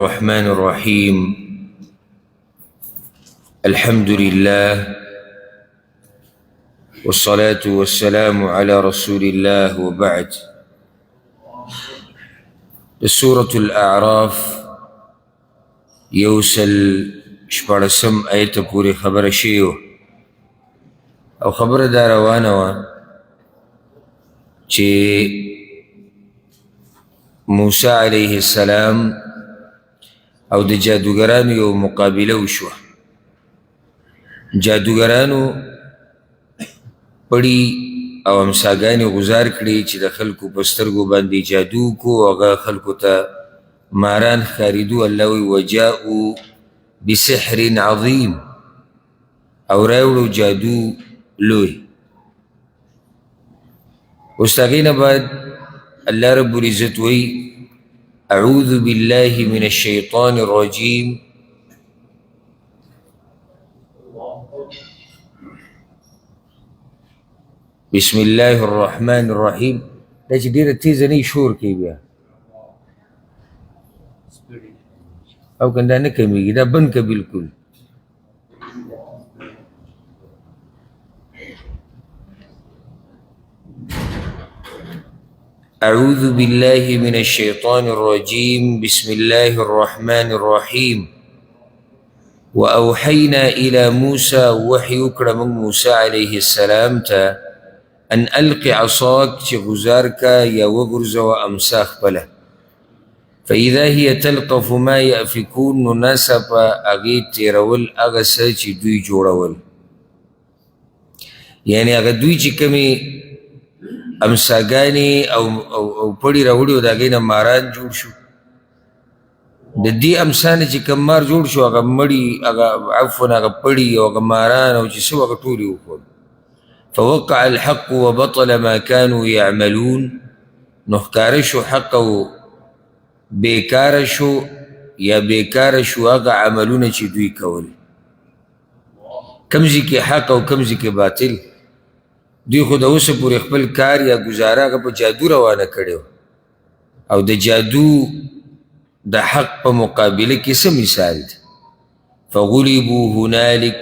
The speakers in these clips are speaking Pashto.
الرحمن الرحيم. الحمد لله والصلاة والسلام على رسول الله وبعد. سورة الأعراف یوسل شپاړسم آیت پورې خبره شوې او خبره دا روانه وه چې موسی علیه السلام او د جادوګرانو یو مقابله وشوه. جادوګرانو پړي او امساګانې غزار کړې چې د خلکو په سترګو باندې جادو وکړو، هغه خلکو ته ماران ښکارېدو. الله وایي وجاءو بسحر عظیم، او راوړو جادو لوی. اوس د هغې نه بعد الله رب العزت وایي اعوذ بالله من الشیطان الرجیم. بسم الله الرحمن الرحیم. دا چې ډېره تېزه نه شور کوي بیا او که دا نه کمېږي، دا بند که بالکل. أعوذ بالله من الشيطان الرجيم. بسم الله الرحمن الرحيم. وأوحينا إلى موسى، وحي وکړه موږ موسی عليه السلام ته، أن ألق عصاك، چې غزار کا یا وغورځوه امسا خپله. فإذا هي تلقف ما يأفكون، نو ناڅاپه هغې تېرول هغه څه چې دوی جوړول. یعنې هغه دوی چې کومې امساګانې او او پړي راوړي وو، د هغې نه ماران جوړ شو. د دې امسا نه چې کوم مار جوړ شو، هغه مړي، هغه عفوا هغه پړي او هغه ماران او چې څه وو، هغه ټول یې وخوړل. فوقع الحق وبطل ما كانوا يعملون، نو ښکاره شو حق او بیکاره شو، یا بیکاره شو هغه عملونه چې دوی کول. کوم ځای کې حق او کوم ځای کې باطل. دوی خو د اوسه پورې خپل کار یا ګزاره هغه په جادو روانه کړې وه، او د جادو د حق په مقابله کې څه مثال دی؟ فغلبو هنالک،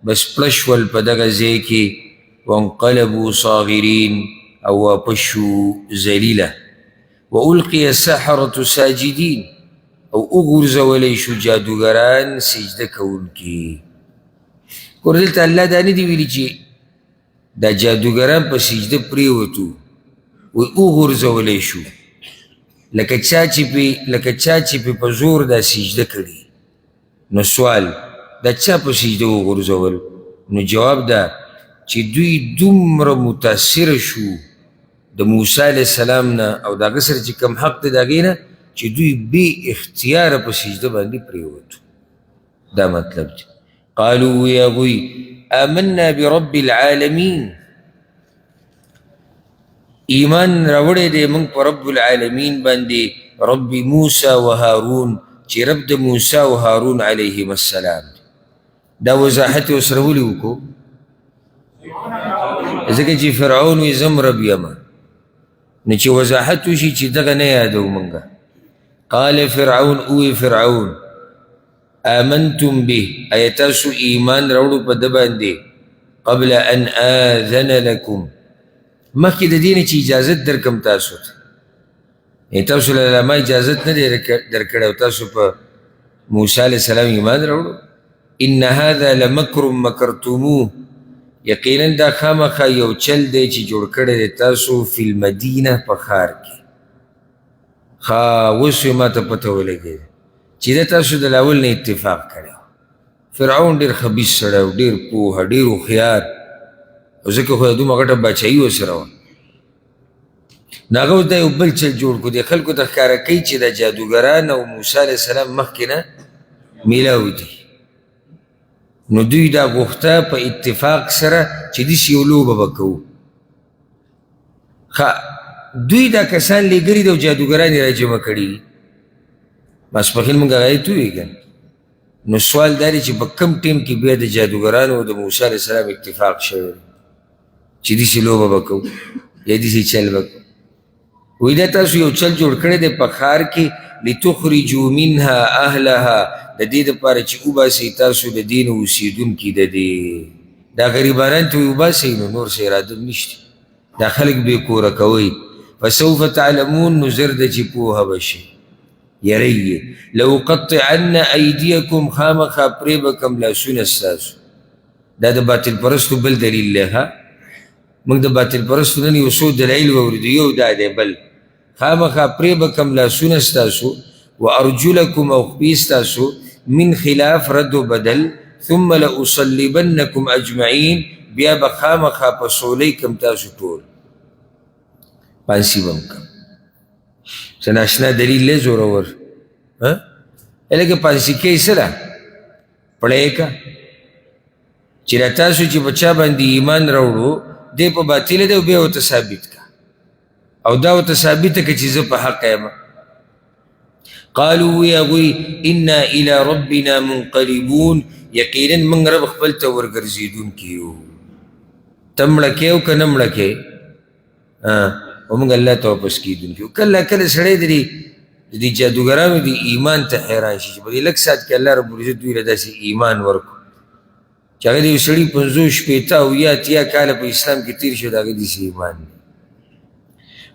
بس پړه شول په دغه ځای کې، وانقلبوا صاغرین، او واپس شو ذلیله. وألقي السحرة ساجدین، او وغورځولی شو جادوګران سجده کوونکي. ګوره دلته الله دا نه دي ویلي چې دا جادوګران په سجده پرېوتو، وایي وغورځولی شو، لکه چا چې پې په زور دا سجده کړي. نو سوال، دا چا په سجده وغورځول؟ نو جواب دا چې دوی دومره متاثر شو د موسی علیه السلام نه او د هغه سره چې کوم حق دی د هغې نه، چې دوی بې اختیاره په سجده باندې پرېوتو. دا مطلب دی. قالو وی هغوی آمنا برب العالمین، ایمان راوړی دی موږ په رب العالمین باندې، رب موسی و هارون، چې رب د موسی و هارون علیهم السلام دی. دا وضاحت یې ورسره ولې وکړو؟ ځکه چې فرعون وایي زه هم رب یم، نو چې وضاحت وشي چې دغه نه یادوو موږ. قال فرعون، اوی فرعون، آمنتم به، ایا تاسو ایمان راوړو په ده باندې، قبل ان آذن لکم، مخکې د دې نه چې اجازت درکړم تاسو ته. یعنې تاسو له ما اجازت نه دی درکړی او تاسو په موسی علیه السلام ایمان راوړو. ان هذا لمکر مکرتموه، یقینا دا خامخا یو چل دی چې جوړ کړی دی تاسو فی المدینه، په ښار کې. ښه اوس یې ما ته پته ولګېده چې دا تاسو د لاول نه اتفاق کړی. فرعون ډېر خبیث سړی و، ډېر پوهه، ډېر هوښیار، او ځکه خو دومره غټه باچایي ورسره وه. نو هغه اوس دا یو بل چل جوړ کړو، دې خلکو ته ښکاره کوي چې دا جادوګران او موسی علیه السلام مخکې نه میلاو دي. نو دوی دا غوښته په اتفاق سره چې داسې یو لوبه به کوو. ښه دوی دا کسان لېږلي دي او جادوګران یې راجمع کړي دي. ماسپښین موږ هغه آیت وویل که نه؟ نو سوال دا دی چې په کوم ټیم کې بیا د جادوګرانو او د موسی علیه السلام اتفاق شوی دی چې داسې لوبه به کوو یا داسې چل به کوو؟ وایي دا تاسو یو چل جوړ کړی دی په ښار کې، لتخرجوا منها اهلها، د دې دپاره چې وباسئ تاسو د دې نه اوسېدونکي د دې. دا غریبانان ته وباسئ نو نور څه اراده نشته، دا خلک بې کوره کوئ. فسوف تعلمون، نو زر ده چې پوهه به شئ. یری یې لأقطعن ایدیکم، خامخا پرې به کړم لاسونه ستاسو. دا د باطل پرستو بل دلیل دی. ښه، موږ د باطل پرستو نن یو څو دلایل واورېدو، یو دا دی بل، خامخا پرې به کړم لاسونه ستاسو، وارجلکم او خپې ستاسو، من خلاف رد و بدل، ثم لأصلبنکم اجمعین، بیا به خامخا په سولۍ کړم تاسو ټول، پانسي به هم کړم. څه ناشنا دلیل دی زورور، لکه پانسي کوي څه ده پړی که چې دا تاسو چې په چا باندې ایمان راوړو دی په باطله دی او بیا ورته ثابت که، او دا ورته ثابته که چې زه په حق یم. قالو وی هغوی انا الی ربنا منقلبون، یقینا موږ رب خپل ته ورګرځېدونکي یو. ته مړه کې او که نه مړه کې، او موږ الله ته واپس کېدونکي یو. کله کله سړی د دې جادوګرانو د ایمان ته حیران شي چې په دې لږ ساعت کې الله رب العزت دوی له داسې ایمان ورکړو چې هغه د یو سړي 50 60 او یا 80 کاله په اسلام کې تېر شو، د هغه داسې ایمان دی.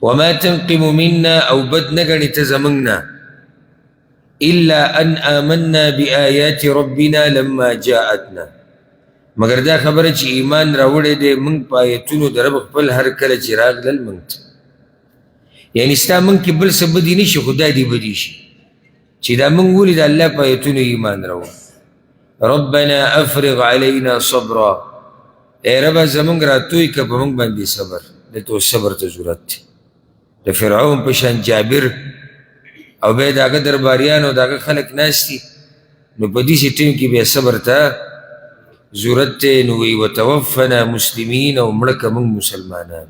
وما تنقم منا، او بد نه ګڼې ته زموږ نه، الا ان آمنا بآیات ربنا لما جاءتنا، مګر دا خبره چې ایمان راوړی دی موږ په آیتونو د رب خپل هر کله چې راغلل موږ ته. یعنې ستا موږ کې بل څه بدي نه شي، خو دا دې بدي شي چې دا موږ ولې د الله په آیتونو ایمان راوړو. ربنا افرغ علینا صبرا، ای ربه زموږ راتوی که په موږ باندې صبر. دلته اوس صبر ته ضرورت دی. د فرعون په شان جابر او بیا د هغه درباریان او د هغه خلک ناست دي، نو په داسې ټیم کې بیا صبر ته ضرورت دی. نو وایي وتوفنا مسلمین، او مړه که موږ مسلمانان.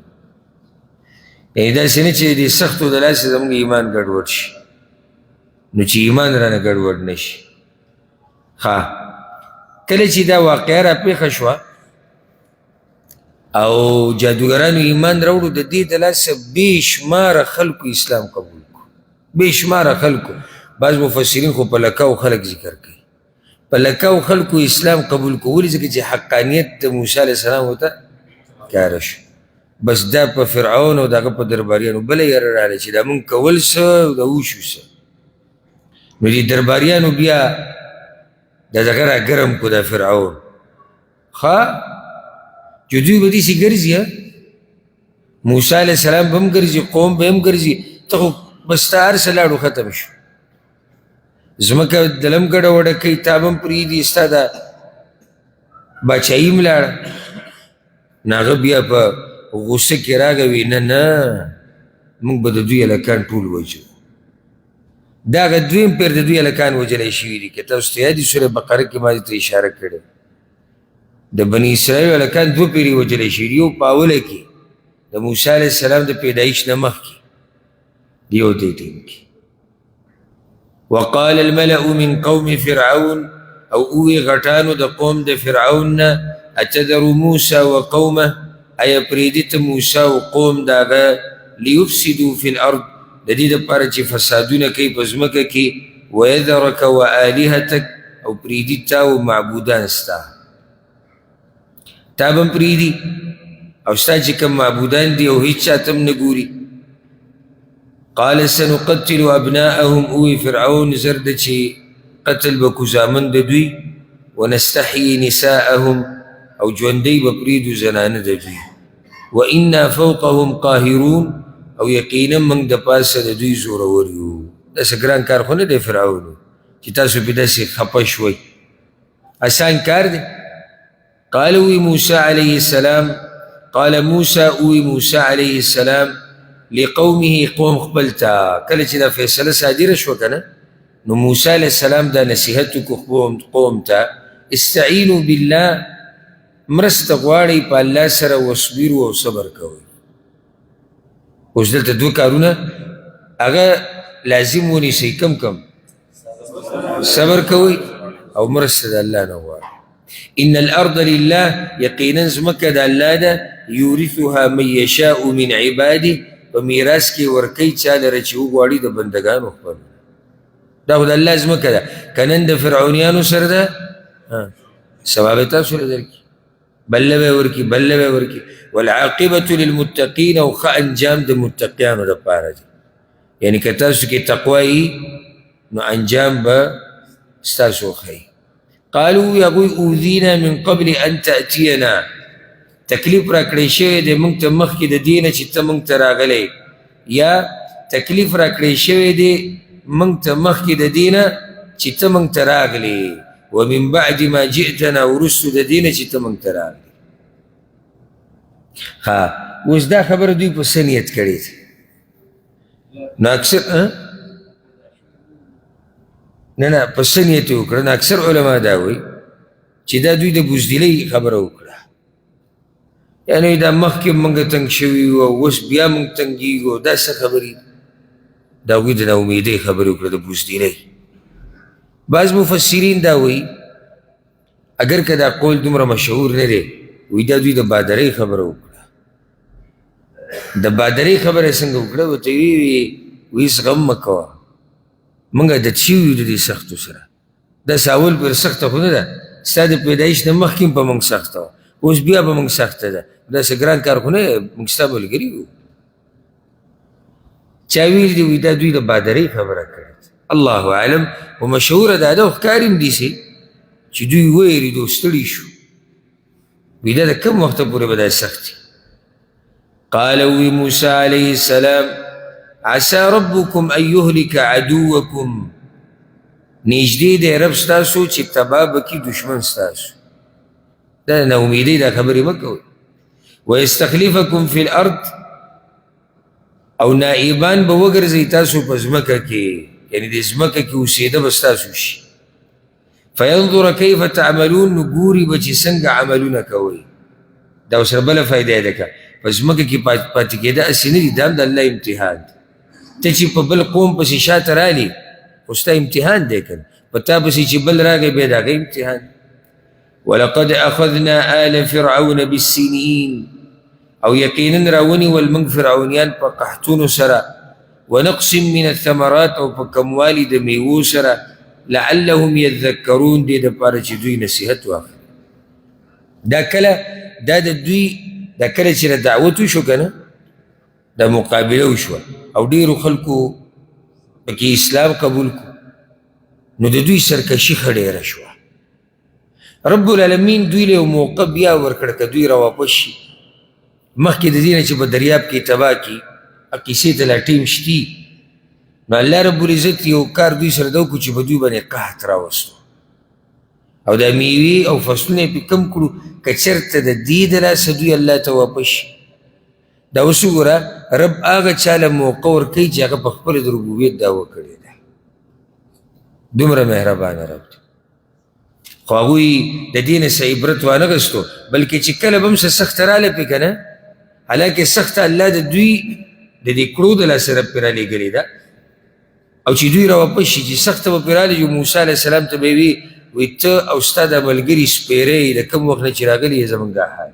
یعنې داسې نه چې د دې سختو د لاسه زموږ ایمان ګډوډ شي، نو چې ایمان رانه ګډوډ نه شي. ښه، کله چې دا واقعه راپېښه شوه او جادوګرانو ایمان راوړو، د دې د لاسه بې شماره خلکو اسلام قبول کړو، بې شماره خلکو. بعض مفسرین خو په لکاو خلک ذکر کوي، په لکاو خلکو اسلام قبول کړو. ولې؟ ځکه چې حقانیت د موسی علیه السلام ورته ښکاره شو. بس دا په فرعون او د هغه په درباریانو بله یره راغله چې دا موږ کول څه او دا وشو څه. نو دې درباریانو بیا دا دغه را ګرم کړو دا فرعون. ښه، چې دوی به داسې ګرځي، موسی علیه السلام به هم ګرځي، قوم به هم ګرځي، ته خو بس ستا هر څه لاړو ختم شو، ځمکه دلم ګډه وډه کوي، تا به هم پرېږدي، ستا دا باچایي هم لاړه. نو هغه بیا په غوسه کې راغی، وی نه نه، موږ به د دوی هلکان ټول وژو. دا هغه دویم پیر د دوی هلکان وژلی شوي دي، که تاسو ته یاد وي سوره بقره کې ما دې ته اشاره کړې. د بني اسرائیل هلکان دوه پیرې وژلی شوي دي، یو په اوله کې د موسی علیه السلام د پیدایش نه مخکې، یو دې ټیم کې. وقال الملأ من قوم فرعون، او اوی غټانو د قوم د فرعون نه، اتذر موسی وقومه، ایا پرېږدي ته موسی او قوم د هغه، لیفسدو فی الارض، د دې دپاره چې فسادونه کوي په ځمکه کې، ویذرک وآلهتک، او پرېږدي تا او معبودان ستا، تا به هم پرېږدي او ستا چې کوم معبودان دي او هیڅ چا ته هم نه ګوري. قال سنقتل ابناءهم، اوی فرعون زر ده چې قتل به کړو زامن د دوی، ونستحیي نساءهم، او ژوندۍ به پرېږدو زنانه د دوی، وانا فوقهم قاهرون، او یقینا موږ د پاسه د دوی زورور یو. داسې ګران کار خو نه دی فرعون چې تاسو پرې داسې خفه شوئ، اسان کار دی. قال وی موسی علیه السلام، قال موسی وی موسی علیه السلام لقومه، قوم خپل ته، کله چې دا فیصله صادره شوه که نه، نو موسی علیه السلام دا نصیحت وکړو قوم ته، استعینوا بالله، مرسته غواړئ په الله سره، واصبروا او صبر کوئ. اوس دلته دوه کارونه هغه لازم ونیسئ، کم کم صبر کوئ او مرسته د الله نه غواړئ. ان الارض لله، یقینا ځمکه د الله ده، یورثها من یشاء من عباده، په میراث کې ورکوي چا لره چې وغواړي د بندګانو خپل. دا خو د الله ځمکه ده، که نن د فرعونیانو سره ده سبا به تاسو له درکړي، بل به یې ورکړي، بل به یې ورکړي. والعاقبة للمتقین، او ښه انجام د متقیانو دپاره دی. یعنې که تاسو کې تقوا وي نو انجام به ستاسو ښه وي. قالو هغوی اوذینا من قبل ان تأتینا، تکلیف راکړی شوی دی موږ ته مخکې د دې نه چې ته موږ ته راغلی، یا تکلیف راکړی شوی دی موږ ته مخکې د دې نه چې ته موږ ته راغلې، ومن بعد ما جئتنا، وروستو د دې نه چې ته موږ ته راغلې. ها اوس دا خبره دوی په څه نیت کړې ده؟ نو اکثر نه نه په څه نیت یې وکړه؟ نو اکثر علما دا وایي چې دا دوی د بزدلۍ خبره وکړه، یعنې دا مخکې موږ تنګ شوي یو او اوس بیا موږ تنګېږو، دا څه خبرې دي؟ دا هغوی د ناامیدۍ خبرې وکړه، د بزدلۍ. بعض مفسرین دا وایي، اګر که دا قول دومره مشهور نه دی، وایي دا دوی د بادرۍ خبره وکړه. د بادرۍ خبره یې څنګه وکړه؟ ورته یې وویل هېڅ غم مه کوه، موږ عادت شوي یو د دې سختو سره، داسې اول پورې سخته خو نه ده، ستا د پیدایش نه مخکې هم په موږ سخته وه، اوس بیا په موږ سخته ده، داسې ګران کار خو نه دی، موږ ستا ملګري یو. چا ویلي دي؟ وایي دا دوی د بادرۍ خبره کړې ده، الله اعلم. خو مشهوره دا ده او ښکاري هم دي چې دوی ویرېدو، ستړي شو، وایي دا د کوم وخته پورې به دا سخت وي؟ قال وی موسی علیه السلام عسى ربکم ان یهلک عدوکم، نږدې دی رب ستاسو چې تباه به کړي دښمن ستاسو. دا ناامیدۍ دا خبرې مه کوئ. ویستخلفکم فی الارض، او نائبان به وګرځئ تاسو په ځمکه کې، یعنې د ځمکه کې اوسېده به ستاسو شي. فینظر کیف تعملون، نو ګوري به چې څنګه عملونه کوئ. دا ورسره بله فایده ده که په ځمکه کې پاتې کېده هسې نه دي، دا هم د الله امتحان دی. ته چې په بل قوم پسې شاته رالې خو ستا امتحان دی که نه، په تا پسې چې بل راغی بیا د هغه امتحان. ولقد اخذنا آل فرعون بالسنین، او یقینا راونیول موږ فرعونیان په قحطونو سره، ونقص من الثمرات، او په کموالي د میوو سره، لعلهم یذکرون، دې دپاره چې دوی نصیحت واخلي. دا کله دا د دوی دا کله چې دعوت وشو که نه، دا مقابله وشوه او ډېرو خلکو پکې اسلام قبول کړو، نو د دوی سرکشي ښه ډېره شوه. رب العالمین دوی له یو موقع بیا ورکړه که دوی راواپس شي، مخکې د دې نه چې په دریاب کې تباه کړي، قیصې ته لا ټیم شتي، نو الله رب العزت یو کار دوی سره دا وکړو چې په دوی باندې قحط راوستو او دا میوې او فصلونه یې پرې کم کړو، که چېرته د دې د لاسه دوی الله ته واپس شي. دا اوس وګوره، رب هغه چا له موقع ورکوي چې هغه په خپله د ربوبیت دعوه کړې ده، دومره مهربانه رب دی. خو هغوی د دې نه څه عبرت وانه غستو، بلکې چې کله به هم څه سخته راله پرې که نه، حالانکه سخته الله د دوی د دې کړو د لاسه رب پرې رالیږلې ده، او چې دوی راواپس شي چې سخته به پرې راله، موسی علیه السلام ته به یې وي وایي ته او ستا دا ملګري سپېره یې د کوم وخت نه چې راغلي یې زموږ دا حال.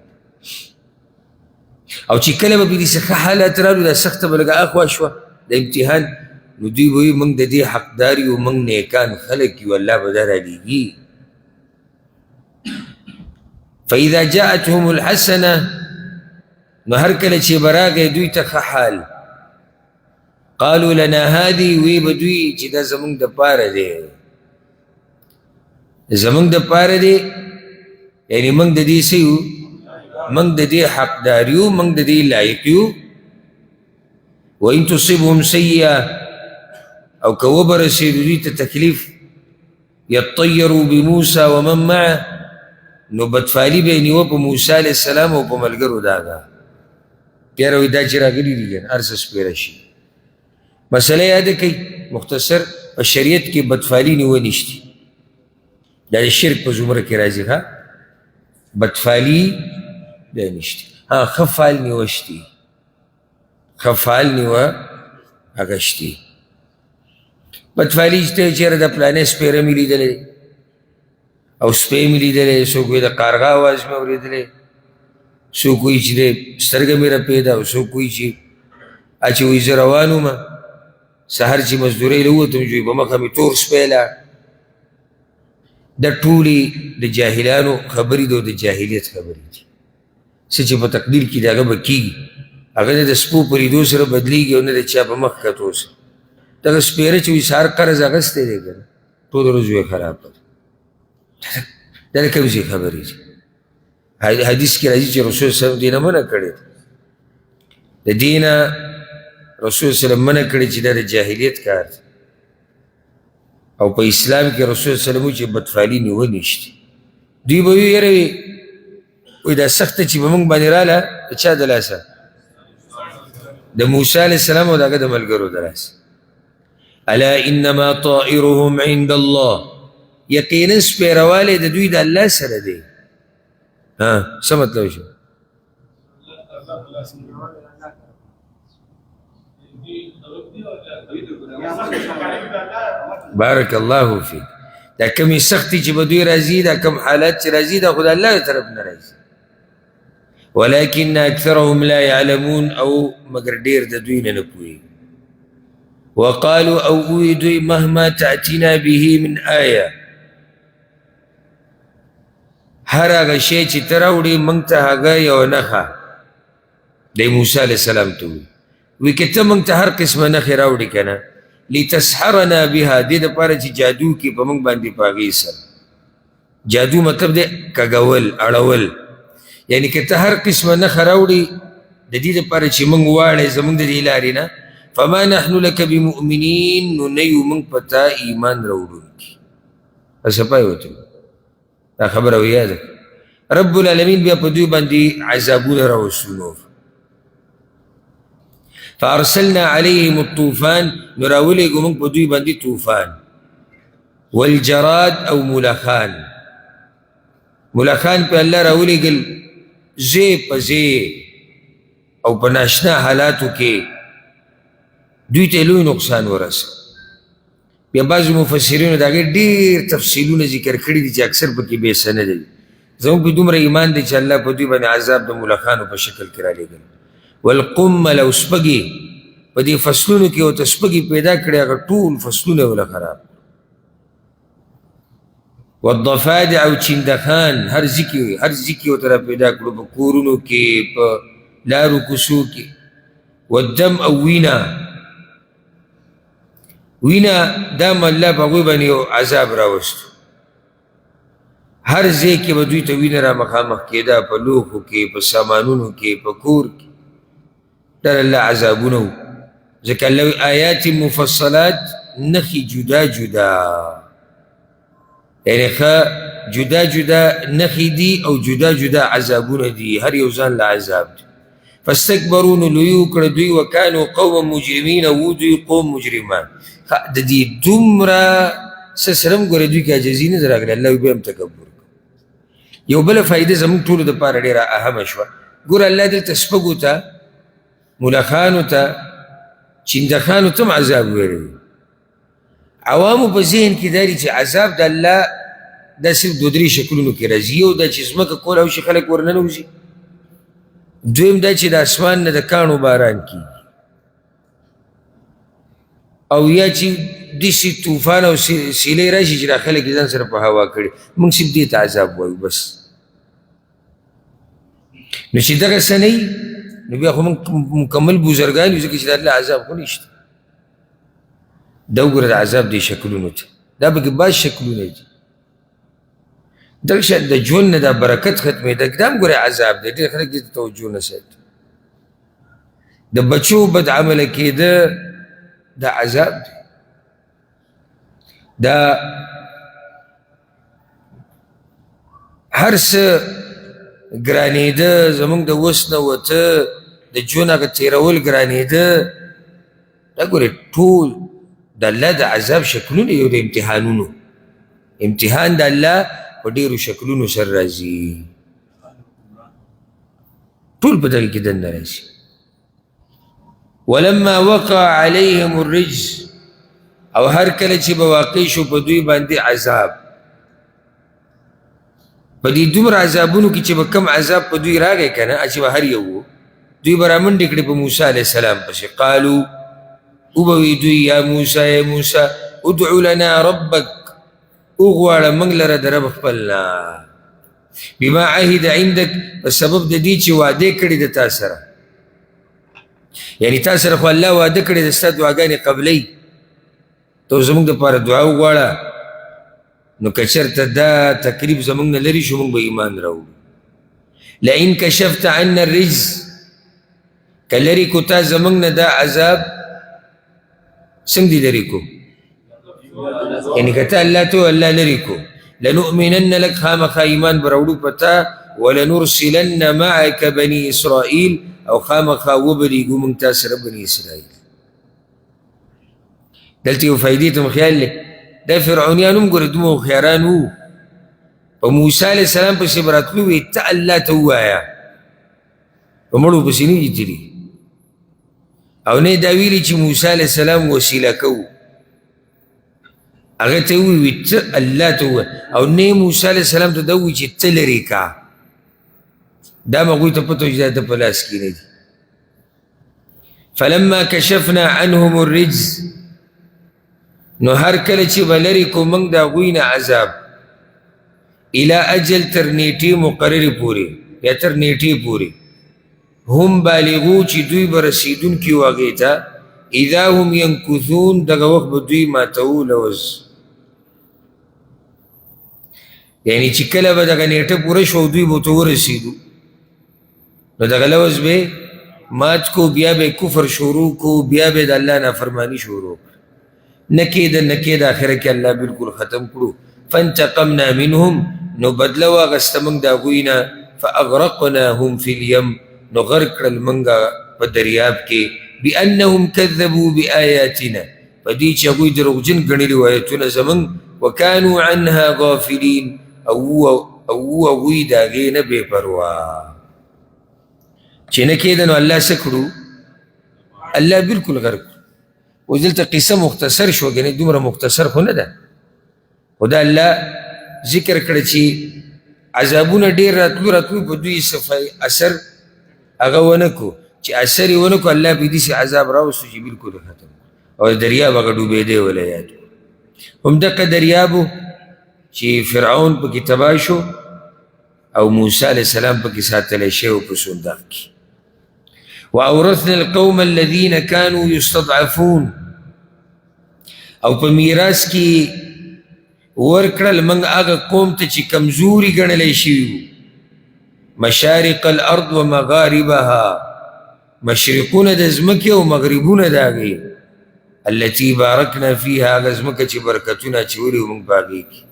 او چې کله به پرې داسې ښه حالات رالو، دا سخته به لږه اخوا شوه د امتحان، نو دوی به وایي موږ د دې حقدار یو، موږ نیکان خلک یو، الله به دا رالیږي. فإذا جاءتهم الحسنة، نو هر کله چې به راغی دوی ته ښه حال، قالوا لنا هذه، وی به دوی چې دا زموږ دپاره دی، زموږ دپاره دی، یعنې موږ د دې څه یو، موږ د دې حقدار یو، موږ د دې لایق یو. وإن تصبهم سیئة، او که وبه رسېدو دوی ته تکلیف، یطیروا بموسی ومن معه، نو بدفعلي به یې نیوه په موسی علیه السلام او په ملګرو د هغه. بیا وایي دا چې راغلي دي که نه هر څه سپېره شي. مسله یاده کړئ مختصر، په شریعت کې بدفعلي نیوه نشته، دا د شرک په زمره کې راځي. ښه بدفعلي دا نشته، ها ښه فعل نیوه شته، ښه فعل نیوه هغه شته. بدفعلي چې ته چېرې د پلانې سپېره مې لیدلی او سپی مې لیدلی، څوک وایي د قارغه اواز مې اورېدلی، څوک وایي چې د سترګه مې رپېده، او څوک وایي چې چې وایي زه روان وم، سهار چې مزدورۍ له ووتم، چې په مخه مې تور سپی لاړ. دا ټولې د جاهلانو خبرې دي او د جاهلیت خبرې دي. څه چې په تقدیر کې د هغه به کېږي، هغه نه د سپو په لیدو سره بدلېږي او نه د چا په مخ کتو سره. دغه سپېره چې وایي سهار قرض اخیستی دی که نه، ټوله ورځ یې خرابه ده. دا د کوم ځای خبرې دي؟ حدیث کې راځي چې رسول صلی الله علیه وسلم دې نه منع کړې ده، د دې نه رسول صلی الله علیه وسلم منع کړې چې دا د جاهلیت کار دی، او په اسلام کې رسول صلی الله علیه وسلم چې بدفعلي نیوه نشته. دوی به ویره وي، وایي دا سخته چې په موږ باندې راله د چا د لاسه؟ د موسی علیه السلام او د هغه د ملګرو د لاسه. الا انما طائرهم عند الله، یقینا سپېروالی د دوی د الله سره دی. ها څه مطلب شو؟ بارک الله فیک. دا کمی سختی چې به دوی راځي، دا کم حالات چې راځي، دا خو د الله طرف نه راځي. ولكن اکثرهم لا يعلمون، او مګر ډېر د دوی نه نه پوهېږي. وقالوا او ووایي دوی مهما تأتینا به من آیه، هر هغه شی چې ته راوړې موږ ته هغه یوه نښه. د موسی علیه السلام ته ووایي، وایي که ته موږ ته هر قسمه نښې راوړې که نه، لتسحرنا بها، دې دپاره چې جادو کې په موږ باندې په هغې سره. جادو مطلب دی کږول، اړول، یعنی که ته هر قسمه نښه راوړې د دې دپاره چې موږ واړې زموږ د دې لارې نه، فما نحن لک بمؤمنین، نو نه یو موږ په تا ایمان راوړونکي. صفا یې ورته دا خبره ویاده. رب العالمین بیا په دوی باندې عذابونه راوستو نور. فارسلنا علیهم الطوفان، نو راولېږو موږ په دوی باندې طوفان، والجراد او ملخان. ملخان په الله راولېږل ځای په ځای او په ناشنا حالاتو کې دوی ته لوی نقصان ورسه. بیا بعضو مفسرینو د هغې ډېر تفصیلونه ذکر کړي دي چې اکثر پکې بې سنده دي. زموږ په دومره ایمان دی چې الله په دوی باندې عذاب د ملخانو په شکل کې رالیږل. والقمل او سپږې، په دې فصلونو کې ورته سپږې پیدا کړې، هغه ټول فصلونه یې ورله خراب. والضفادع او چیندخان، هر ځای کې ورته را پیدا کړو، په کورونو کې، په لارو کوڅو کې. والدم او وینه، وینه دا هم الله په هغوی باندې یو عذاب راوستو. هر ځای کې به دوی ته وینه را مخامخ کېده، په لوښو کې، په سامانونو کې، په کور کې. دا الله عذابونه وو، ځکه الله وایي آیات مفصلات، نښې جدا جدا، یعنې ښه جدا جدا نښې دي او جدا جدا عذابونه دي، هر یو ځان له عذاب دی. فاستکبروا، نو لویي وکړه دوی، وکانو قوما مجرمین، وو دوی قوم مجرمان. د دې دومره څه سره هم ګوره دوی کې عاجزي نه ده راغلې، الله بیا هم تکبر. یو بله فایده زموږ ټولو دپاره ډېره اهمه شوه. ګوره الله دلته سپږو ته، ملخانو ته، چیندخانو ته هم عذاب ویلی دی. عوامو په ذهن کې دا دي چې عذاب د الله دا صرف دوه درې شکلونو کې راځي. یو دا چې ځمکه کوله شي خلک ورننوځي، دویم دا چې د اسمان نه د کاڼو باران کېږي، او یا چې داسې طوفان او سیلۍ راشي چې دا خلک یې ځان سره په هوا کړي. موږ صرف دې ته عذاب وایو بس. نو چې دغه څه نه وي نو بیا خو موږ مکمل بزرګان یو، ځکه چې د الله عذاب خو نشته. دا وګوره د عذاب دې شکلونو ته، دا پکې بعض شکلونه دي. دغه شان د ژوند نه دا برکت ختمېده، دا هم ګوره عذاب دی. ډېر خلک دې ته توجه نه ساتي. د بچو بد عمله کېده دا عذاب دی. دا هر څه ګرانېده، زموږ د وس نه وته، د ژوند هغه تېرول ګرانېده. دا ګورې ټول د الله د عذاب شکلونه یو د امتحانونو. امتحان د الله په ډېرو شکلونو سره راځي، ټول په دغه کې دننه راځي. ولما وقع عليهم الرجز، او هر کله چې به واقع شو په دوی باندې عذاب، په دې دومره عذابونو کې چې به کوم عذاب په دوی راغی که نه، چې به هر یو و، دوی به رامنډې کړې په موسی علیه السلام پسې. قالو وبه وي دوی یا موسی ای موسی ادعو لنا ربک، وغواړه موږ لره د رب خپل نه، بما عهد عندک، په سبب د دې چې وعدې کړې د تا سره، یعنی تا سره خو الله وعده کړې ده ستا دعاګانې قبلوي، ته زموږ دپاره دعا وغواړه، نو که چېرته دا تکلیف زموږ نه لرې شو موږ به ایمان راوړو. لئن کشفت عنا الرجز، که لرې کو تا زموږ نه دا عذاب، څنګه دې لرې کو؟ یعنی که ته الله ته الله لرې کو، لنؤمنن لک، خامخا ایمان به راوړو په تا، ولنرسلن معک بني اسرائیل، او خامخا وبه لېږو موږ تا سره بني اسرائیل. دلته یو فایدې ته مو خیال دی، دا فرعونیان هم ګوره دومره هوښیاران وو، په موسی علیه السلام پسې به راتلو، وایي ته الله ته ووایه، په مړو پسې نه دي تللي، او نه یې دا ویلي چې موسی علیه السلام وسیله کوو، هغه ته ووایي ته الله ته ووایه، او نه یې موسی علیه السلام ته دا ووایي چې ته لرې کا، دا هم هغوی ته پته وه چې دا د په لاس کې نه دي. فلما کشفنا عنهم الرجز، نو هر کله چې به لرې کړو موږ د هغوی نه عذاب، الی اجل، تر نیټې مقررې پورې یا تر نیټې پورې، هم بالغو چې دوی به رسېدونکي وو هغې ته، اذا هم ینکثون، دغه وخت به دوی ماتوو لوز، یعنی چې کله به دغه نیټه پوره شوه او دوی به ورته ورسېدو، نو دغه لوز به مات کو، بیا به کفر شروع کو، بیا به د الله نافرمانی شروع کړه، نه کېده نه کېده، آخره کې الله بالکل ختم کړو. فانتقمنا منهم، نو بدله واخیسته موږ د هغوی نه، فاغرقناهم فی الیم، نو غرق کړل موږ په دریاب کې، بانهم کذبوا بآیاتنا، په دې چې هغوی دروغجن ګڼلي وو آیتونه زموږ، وکانو عنها غافلین، او وو هغوی د هغې نه بې پروا. چې نه کېده نو الله څه کړو؟ الله بالکل غرق کړو. اوس دلته قصه مختصر شوه، ګنې دومره مختصر خو نه ده، خو دا الله ذکر کړه چې عذابونه ډېر راتلو راتلو په دوی څه اثر هغه ونه کو، چې اثر یې ونه کو الله پرې داسې عذاب راوستو چې بالکل یې ختم کړو، او دریاب هغه ډوبېدی وله یاد. همدغه دریاب و چې فرعون پکې تباه شو او موسی علیه السلام پکې ساتلی شوی و په صندوق کې. وأورثنا القوم الذين كانوا يستضعفون، او په میراث کې ورکړل موږ هغه قوم ته چې کمزوري ګڼلی شوي وو، مشارق الارض ومغاربها، مشرقونه د ځمکې او مغربونه د هغې، التي بارکنا فيها، هغه ځمکه چې برکتونه اچولي وو موږ په هغې کې.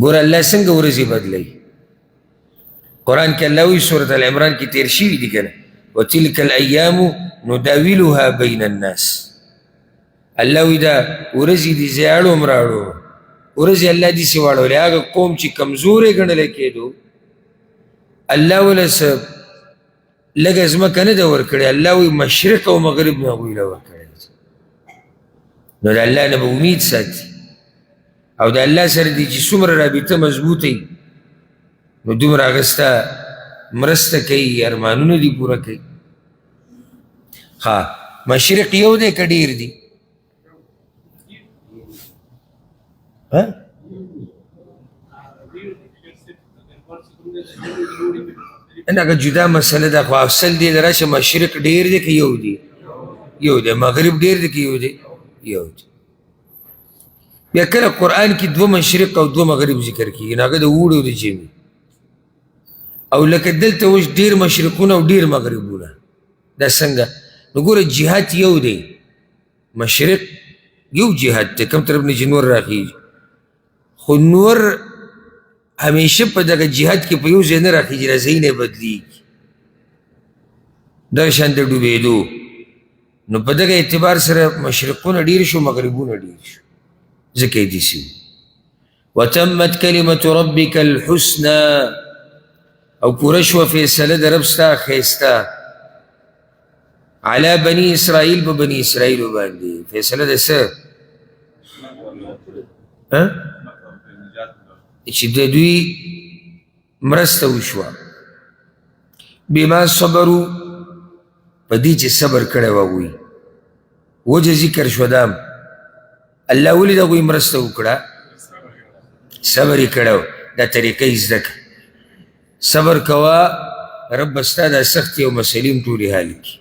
ګوره الله څنګه ورځې بدلوي. قرآن کې الله وایي سورة العمران کې تېر شوي دي که نه، وتلک الایام نداولها بین الناس، الله وایي دا ورځې دي زه اړوم راړوم، ورځې الله داسې واړولې، هغه قوم چې کمزوری ګڼلی کېدو الله وله څه لږه ځمکه نه ده ورکړې، الله وایي مشرق او مغرب مې هغوی له ورکړی. نو د الله نه به امید ساتي، او د الله سره دې چې څومره رابطه مضبوطه وي نو دومره هغه ستا مرسته کوي، ارمانونه دې پوره کوي. ښه مشرق یو دی که ډېر دي؟ نه هغه جدا مسله ده، خو اصل دې راشه مشرق ډېر دی که یو دی؟ یو دی. مغرب ډېر دی که یو دی؟ یو دی. بیا کله قرآن کې دوه مشرق او دوه مغرب ذکر کېږي، نو هغه د اوړي او د ژمي، او لکه دلته اوس ډېر مشرقونه او ډېر مغربونه، دا څنګه؟ نو ګوره جهت یو دی، مشرق یو جهت دی کوم طرف نه چې نور راخیږي، خو نور همیشه په دغه جهت کې په یو ځای نه راخیږي، دا ځایونه یې بدلېږي. دغه شان د ډوبېدو، نو په دغه اعتبار سره مشرقونه ډېر شو مغربونه ډېر شو، ځکه یې داسې وو. وتمت کلمة ربک الحسنى، او پوره شوه فیصله د رب ستا ښایسته علی بني اسرائیل، په بني اسرائیلو باندې فیصله د څه؟ چې د دوی مرسته وشوه. بما صبرو، په دې چې صبر کړی و هغوی. وجه ذکر شوه دا هم. الله ولې د هغوی مرسته وکړه؟ صبر یې کړی و، دا طریقه یې زده کړه. صبر کوه، رب به ستا دا سختې او مسلې هم ټولې حل کړي.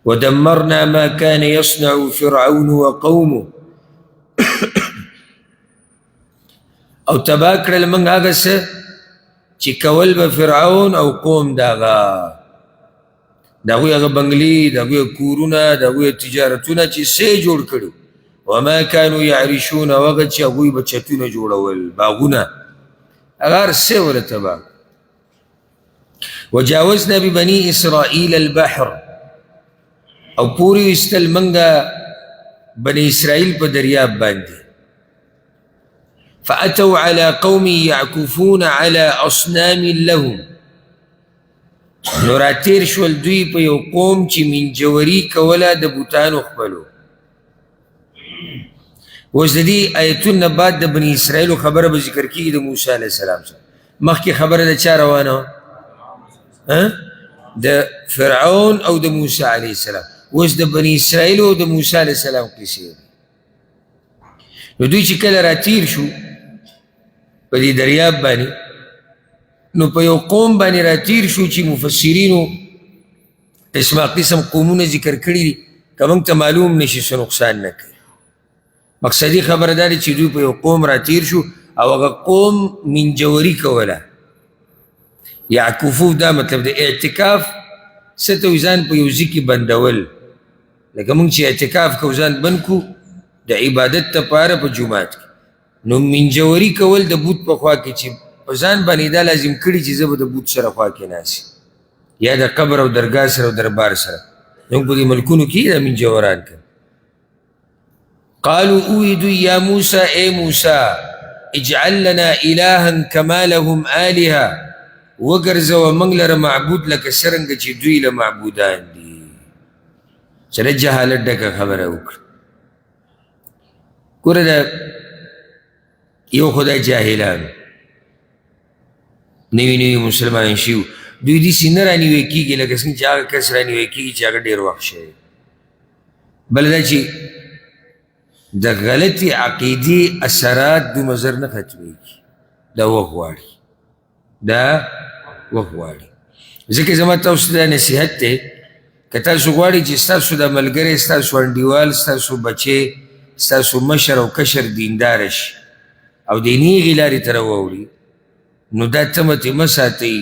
ودمرنا ما كان يصنع فرعون وقومه، او تباه کړل موږ هغه څه چې کول به فرعون او قوم د هغه، د هغوی هغه بنګلې، د هغوی کورونه، د هغوی تجارتونه چې څه یې جوړ کړي. وما كانوا يعرشون، او هغه چې هغوی به چتونه جوړول، باغونه، هغه هر څه یې ورته تباه. وجاوزنا ببني اسرائیل البحر، او پورې ویستل موږ بني اسرائیل په دریاب باندې. فأتوا على قوم يعكفون على أصنام لهم، نو راتېر شول دوی په یو قوم چې منجوري کوله د بوتانو خپلو. اوس د دې ایتونو نه بعد د بني اسرائیلو خبره به ذکر کېږي د موسی علیه السلام سره. مخکې خبره د چا روانه وه؟ د فرعون او د موسی علیه السلام. اوس د بني اسرائیلو او د موسی علیه السلام قصې. نو دوی چې کله راتیر شو په دې دریاب باندې، نو په یو قوم باندې راتیر شو چې مفسرینو قسمه قسم قومونه ذکر کړي دي، که موږ ته معلوم نه شي څه نقصان نه کوي. مقصدي خبره دا ده چې دوی په یو قوم راتیر شو او هغه قوم منجوري کوله. یعکفو دا مطلب دی اعتکاف څه ته وایي؟ ځان په یو ځای کې بندول، لکه موږ چې اعتکاف کوو ځان بند کړو د عبادت لپاره په جومات کې. نو منجوري کول د بوت په خوا کې، چې په ځان باندې دا لازم کړي چې زه به د بوت سره خوا کې ناست یم، یا د قبر او درګاه سره او دربار سره. زموږ په دې ملکونو کې دا منجوران کوي. قالوا اوی دوی یا موسی، ای موسی، اجعل لنا الها کما لهم آلهه، وګرځوه موږ لره معبود لکه څرنګه چې دوی له معبودان دي. چې د جهالت ډکه خبره وکړه. ګوره دا یو خدای جاهلانو نوي نوي مسلمان شوي، دوی داسې نه رانیوی کېږي لکه څنګه چې هغه کس رانیوی کېږي چې هغه ډېر وخت شوی. بله دا چې د غلطې عقیدې اثرات دومره زر نه ختمېږي، دا وخت غواړي، دا وخت غواړي. ځکه زما تاسو ته دا نصیحت دی، که تاسو غواړئ چې ستاسو دا ملګری، ستاسو انډیوال، ستاسو بچی، ستاسو مشر او کشر دیندار شي او د نیغې لارې ته راواوړي، نو دا تمه ترې مه ساتئ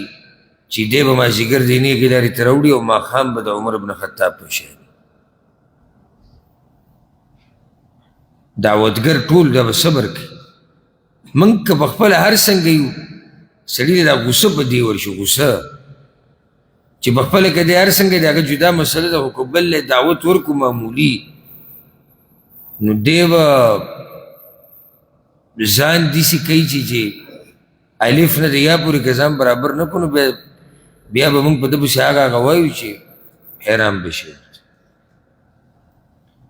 چې دی به مازدیګر د نیغې لارې ته راوړي او ماښام به د عمر بن خطاب په شان. دعوتګر ټول دا به صبر کوي. موږ که په خپله هر څنګه یو، سړي له دا غوسه په دې ورشي، غوسه چې په خپله که دی هر څنګه دی هغه جدا مسله ده، خو که بل له دعوت ورکړو معمولي، نو دی به ځان داسې کوي چې الف نه د یا پورې که ځان برابر نه کړو، نو بیا به موږ په ده پسې هغه هغه وایو چې حیران به شي.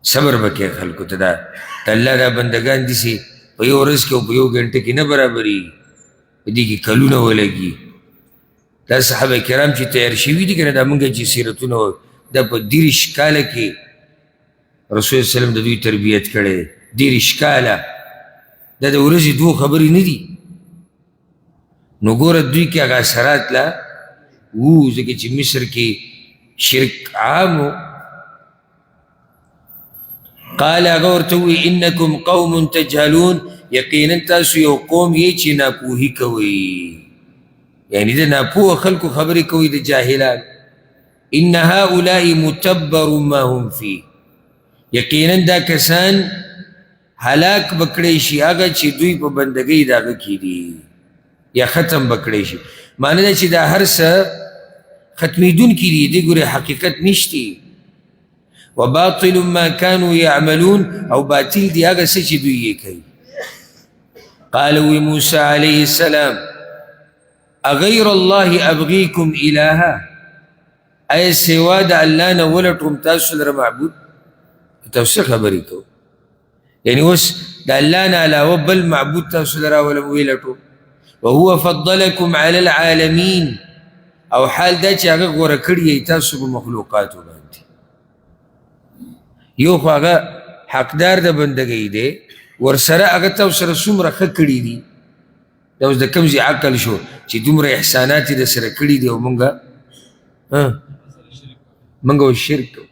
صبر به کوې خلکو ته. دا د الله دا بندګان داسې په یو ورځ کې او په یو ګنټه کې نه برابرېږي، په دې کې کلونه ولګي. دا صحابه کرام چې تیار شوي دي که نه، دا موږ چې سیرتونه وایو، دا په 30 کاله کې رسول الله وسلم د دوی تربیت کړی دی. 30 کاله، دا د ورځې دوه خبرې نه دي. نو ګوره دوی کې هغه اثرات لا وو، ځکه چې مصر کې شرک عام و. قال هغه ورته وویل انکم قوم تجهلون، یقینا تاسو یو قوم یې چې ناپوهي کوئ، یعنې د ناپوهه خلکو خبرې کوئ، د جاهلان. ان هؤلاء متبر ما هم فيه، یقینا دا کسان هلاک به کړی شي هغه چې دوی په بندګۍ د هغه کې دي، یا ختم به کړی شي. معنی دا چې دا هر څه ختمېدونکي دي، دې ګورې حقیقت نشتی. وباطل ما كانوا يعملون، او باطل دي هغه څه چې دوی یې کوي. قال وی موسی علیه السلام اغیر الله ابغیکم الها، ایا سوا د الله نه ولټوم تاسو لره معبود؟ تاسو څه خبرې کوئ؟ یعنی اوس د الله نه علاوه بل معبود تاسو له راولم ویې لټوم. وهو فضلکم علی العالمین، او حال دا چې هغه غوره کړي یئ تاسو په مخلوقاتو باندې. یو خو هغه حقدار د بندګۍ دی، ورسره هغه تاسو سره څومره ښه کړي دي. دا اوس د کوم ځای عقل شو چې دومره احسانات یې درسره کړي دي او مونږ اوس شرک کوو.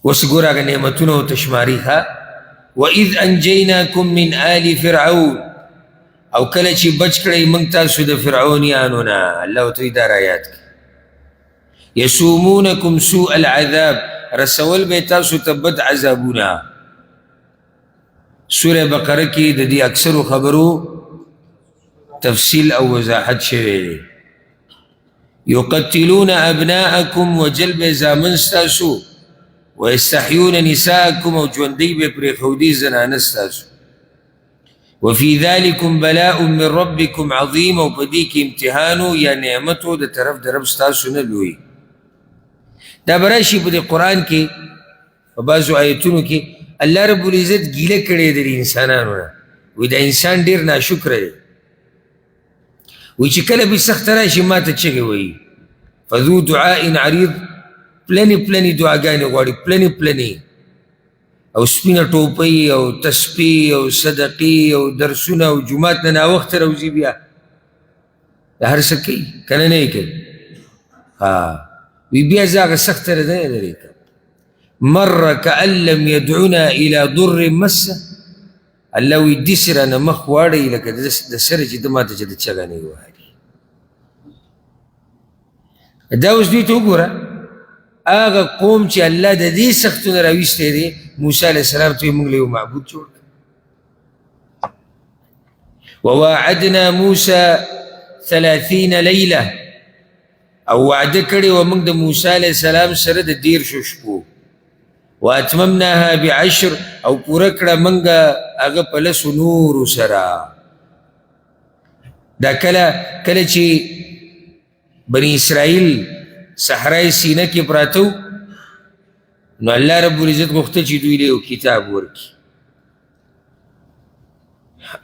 اوس ګوره هغه نعمتونه ورته شماري. ښه، وإذ أنجيناكم من آل فرعون، او کله چې بچ کړئ موږ تاسو د فرعونیانو نه. الله ورته وایي دا رایاد کړئ. یسومونکم سوء العذاب، رسول به تاسو ته بد عذابونه. سوره بقره کې د دې اکثرو خبرو تفصیل او وضاحت شوی دی. یقتلون ابناءکم، وجل به زامن ستاسو، ویستحیون نساءکم، او ژوندۍ به پرېښودي زنانه ستاسو. وفي ذلكم بلاء من ربكم عظیم، او په دې کې امتحانو یا نعمتو د طرف د رب ستاسو نه لوی. دا به راشي په دې قرآن کې په بعضو آیتونو کې الله رب العزت ګیله کړې ده د انسانانو نه، وایي دا انسان ډېر ناشکره دی، وایي چې کله به سخته راشي ما ته چغې وایي، فذو دعاء عریض، پلنې پلنې دعاګانې غواړي، پلنې پلنې، او سپینه ټوپۍ او تسپې او صدقې او درسونه او جومات نه ناوخته راوځي، بیا دا هر څه کوي که نه نه یې کوي. ها، وایي بیا زه هغه سخته نه لرې کوم. مر کأن لم یدعنا الی ضر مسه، الله وایي داسې رانه مخ واړوي لکه د سره چې ده ماته چې د چغه نه وهلي. دا اوس دوی ته وګوره، هغه قوم چې الله د دې سختونه راویستی دی، موسی علیه السلام ته یې موږ له یو معبود جوړ کړ. وواعدنا موسی 30 لیله، او وعده کړې وه موږ د موسی علیه السلام سره د 30 شپو. واتممناها بعشر، او پوره کړه موږ هغه په 10 نورو سره. دا کله کله چې بني اسرائیل صحرای سینه کې پراته وو، نو الله رب العزت غوښته چې دوی له یو کتاب ورکړي.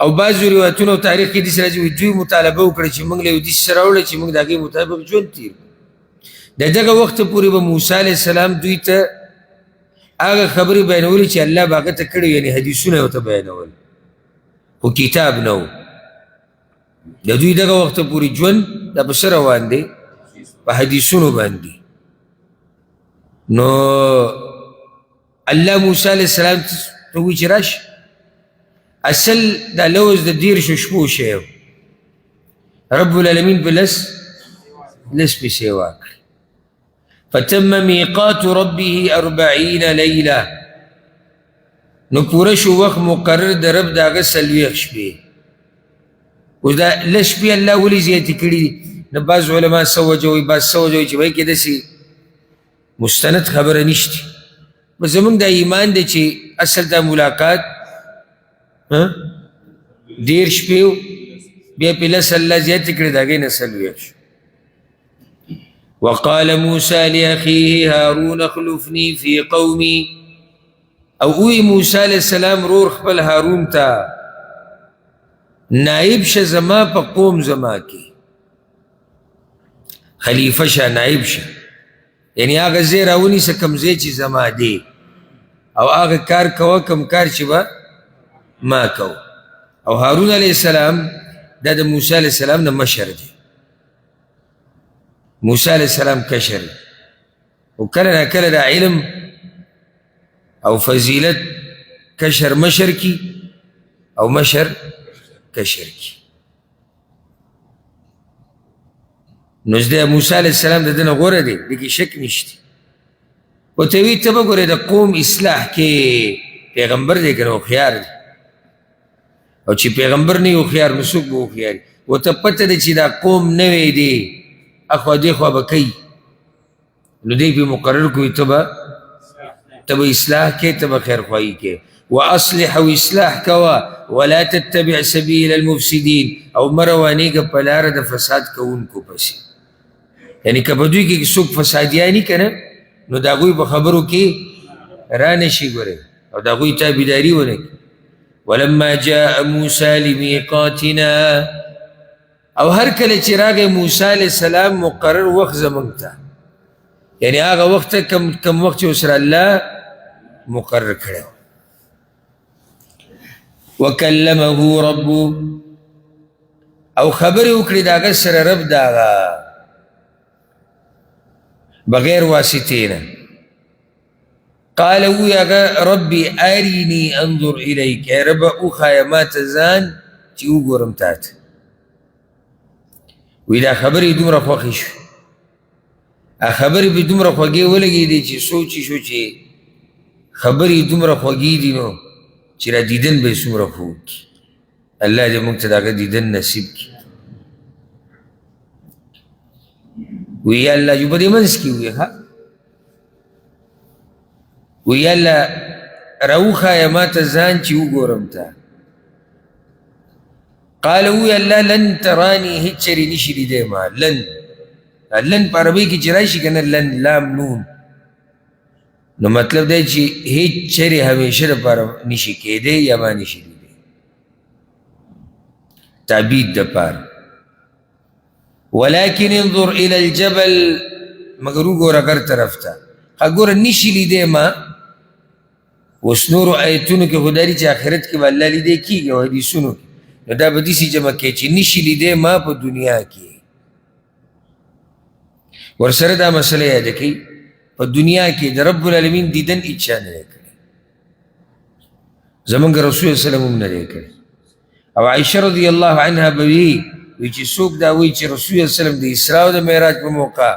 او بعضو روایتونو او تاریخ کې داسې راځي، وایي دوی مطالبه وکړه چې موږ له یو داسې څه راوړه چې موږ د هغې مطابق ژوند تېر کړو. د دغه وخته پورې به موسی علیه السلام دوی ته هغه خبرې بیانولې چې الله به هغه ته کړې، یعنې حدیثونه یې ورته بیانول، خو کتاب نه و. د دوی دغه وخته پورې ژوند دا په څه روان دی؟ په حدیثونو باندې. نو الله موسی علیه السلام ته وایي چې راشه. اصل دا لوز د 30 شپو شی و، رب العالمین په لس پې سیوا کړې. فتم میقات ربه 40 لیله، نو پوره شو وخت مقرر د رب د هغه 40 شپې. اوس دا 10 شپې الله ولې زیاتې کړي دي؟ نو بعض علما څه وجه وایي، بعض څه وجه وایي چې وایي کې داسې مستند خبره نشته. بس زموږ دا ایمان دی چې اصل دا ملاقات 30 شپې و، بیا پې 10 الله زیاتې کړې، د هغې نه 40 شو. وقال موسى لأخيه هارون اخلفني في قومي، او وی موسی علیه السلام رور خپل هارون ته نائب شه زما په قوم زما کې، خلیفه شه، نائب شه، یعنی هغه ځای راونیسه کوم ځای چې زما دی، او هغه کار کوه کوم کار چې به ما کوه. او هارون علیه السلام دا د موسی علیه السلام نه مشر دی، موسی علیه السلام کشر دی. او کله نا کله دا علم او فضیلت کشر مشر کی او مشر کشر کی. نو زده موسی علیه السلام د ده نه غوره دی، دې کې شک نشته. ورته وایي ته به ګورې د قوم اصلاح کې پیغمبر دی که نه هوښیار دی، او چې پیغمبر نه هوښیار نو څوک به هوښیار وي؟ ورته پته ده چې دا قوم نوی دی، اخوا دېخوا به کوي، نو دی پې مقرر کوي ته به اصلاح کې، ته به خیرخواهي کې. واصلح او اصلاح کوه، ولا تتبع سبیل المفسدین، او مه روانېږه په لاره د فساد کوونکو پسې. یعنې که په دوی کې څوک فسادیاني که نه، نو د هغوی په خبرو کې را نه شي ګورې، او د هغوی تابعداري ونه کړي. ولما جاء موسی لمیقاتنا، او هر کله چې راغی موسی علیه السلام مقرر وخت زمونږ ته، یعنی هغه وخت کم وخت چې ورسره الله مقرر کړی. وکلمه ربه، او خبرې وکړې د هغه سره رب د هغه بغیر واسطې نه. قال وی هغه ربي اریني انظر الیک، ای ربه وښایه ما ته ځان چې وګورم تا ته. وی دا خبرې دومره خوښې شوې، خبرې پې دومره خوږې ولګېدې چې سوچ یې شو چې خبرې دومره خوږې دي نو چې را دیدن به یې څومره خوږ کړي. الله دې موږ ته د هغه دیدن نصیب کړي. وی یا الله جو په دې منځ کې وی ښه، وی یا الله راوښایه ما ته ځان چې وګورم تا. قال وی الله لن ترانی، هېڅ چېرې نشي لیدی ما. لن، لن په عربۍ کې چې راشي که نه لن لام نون، نو مطلب دی چې هېڅ چېرې همیشه دپاره نشي کېدی یا ما نشي لیدی، تعبید دپاره. ولكن انظر الى الجبل، مګر وګوره غر طرف ته. ښه ګوره نشي لیدی ما. اوس نورو آیتونو کې خو دا دي چې آخرت کې به الله لیدی کېږي او حدیثونو کې، نو دا به داسې جمع کوي چې نشي لیدی ما په دنیا کې. ورسره دا مسله یاده کوي، په دنیا کې د رب العالمین دیدن هېچا نه دی کړی، زمونږ رسول صلی الله علیه وسلم هم نه دی کړی. او عایشه رضی الله عنها به وي وي چې څوک دا وایي چې رسول الله صلی الله علیه وسلم د اسراء او د معراج په موقع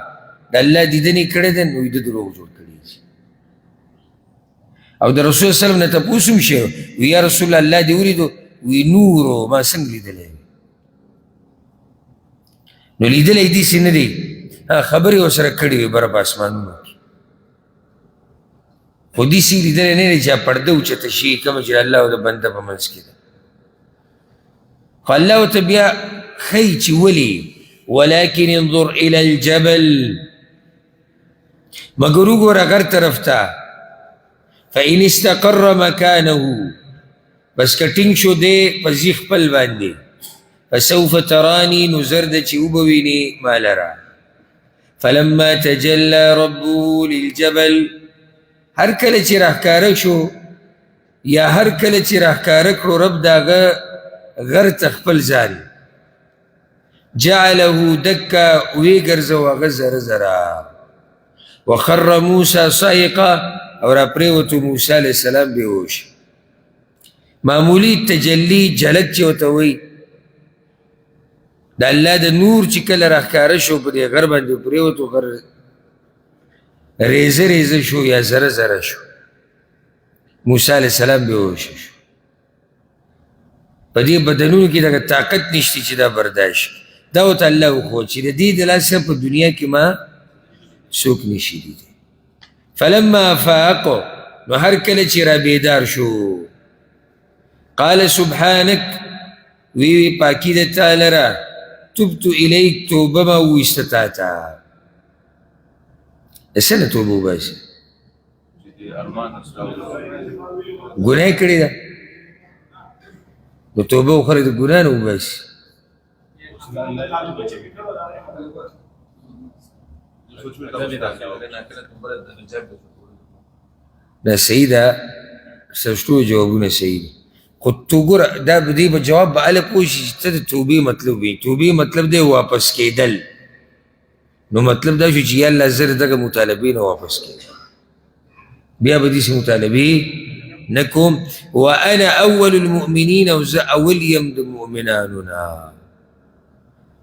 د الله دیدن یې کړی دی، نو د دروغ جوړ کړي دي. او د رسول الله صلی الله علیه وسلم نه تپوس هم شوی، وي یا رسول الله الله دې ولیدو؟ وي نورو ما څنګه لیدلی؟ نو لیدلی داسې نه دی، خبرې ورسره کړې وې بره په اسمانونو کې، خو داسې لیدلی نه دی چې پرده اوچته شي کومه چې الله او د بنده په منځ کې ده. خو الله ورته بیا ښیي چې ولې ولكن انظر الى الجبل، مګر وګوره غر طرف ته. فإن استقر مکانه، بس که ټینګ شو دی په ځي خپل باندې، فسوف ترانی، نو زر ده چې وبه وینې ما لره. فلما تجلى ربه للجبل، هر کله چې راښکاره شو یا هر کله چې راښکاره کړو رب د هغه غر ته خپل ځان، جعله دکا، ویې ګرځوه هغه زره زره. وخر موسی صعقا، او راپرېوتو موسی علیه السلام بېهوش. معمولی تجلی جلک چې ورته وایي، د الله د نور چې کله راښکاره شو په دې غر باندې پرېوتو، غر ریزه ریزه شو یا زره زره شو، موسی علیه السلام بېهوش شو. په دې بدنونو کې دغه طاقت نشته چې دا برداشت. دا ورته الله وښود چې د دې د لاسه په دنیا کې ما څوک نشي لیدی. فلما افاق، نو هر کله چې را بیدار شو، قال سبحانك، وی وی پاکی د تا لره، تبت الیک، توبه ما وویسته تا ته. څه نه توبه وباسي؟ ګناه یې کړې ده، نو توبه وخوره د ګناه نه وباسي. دا صحیح ده، ستاسو ټول جوابونه صحیح دي، خو تو ګوره دا به دې به جواب به هله پوه شي چې ته د توبې مطلب وي. توبې مطلب دی واپس کېدل، نو مطلب دا شو چې یا الله زه د دغه مطالبې نه واپس کېږم، بیا به داسې مطالبې نه کوم. وانا اول المؤمنین، او زه اول یم د مؤمنانو نه،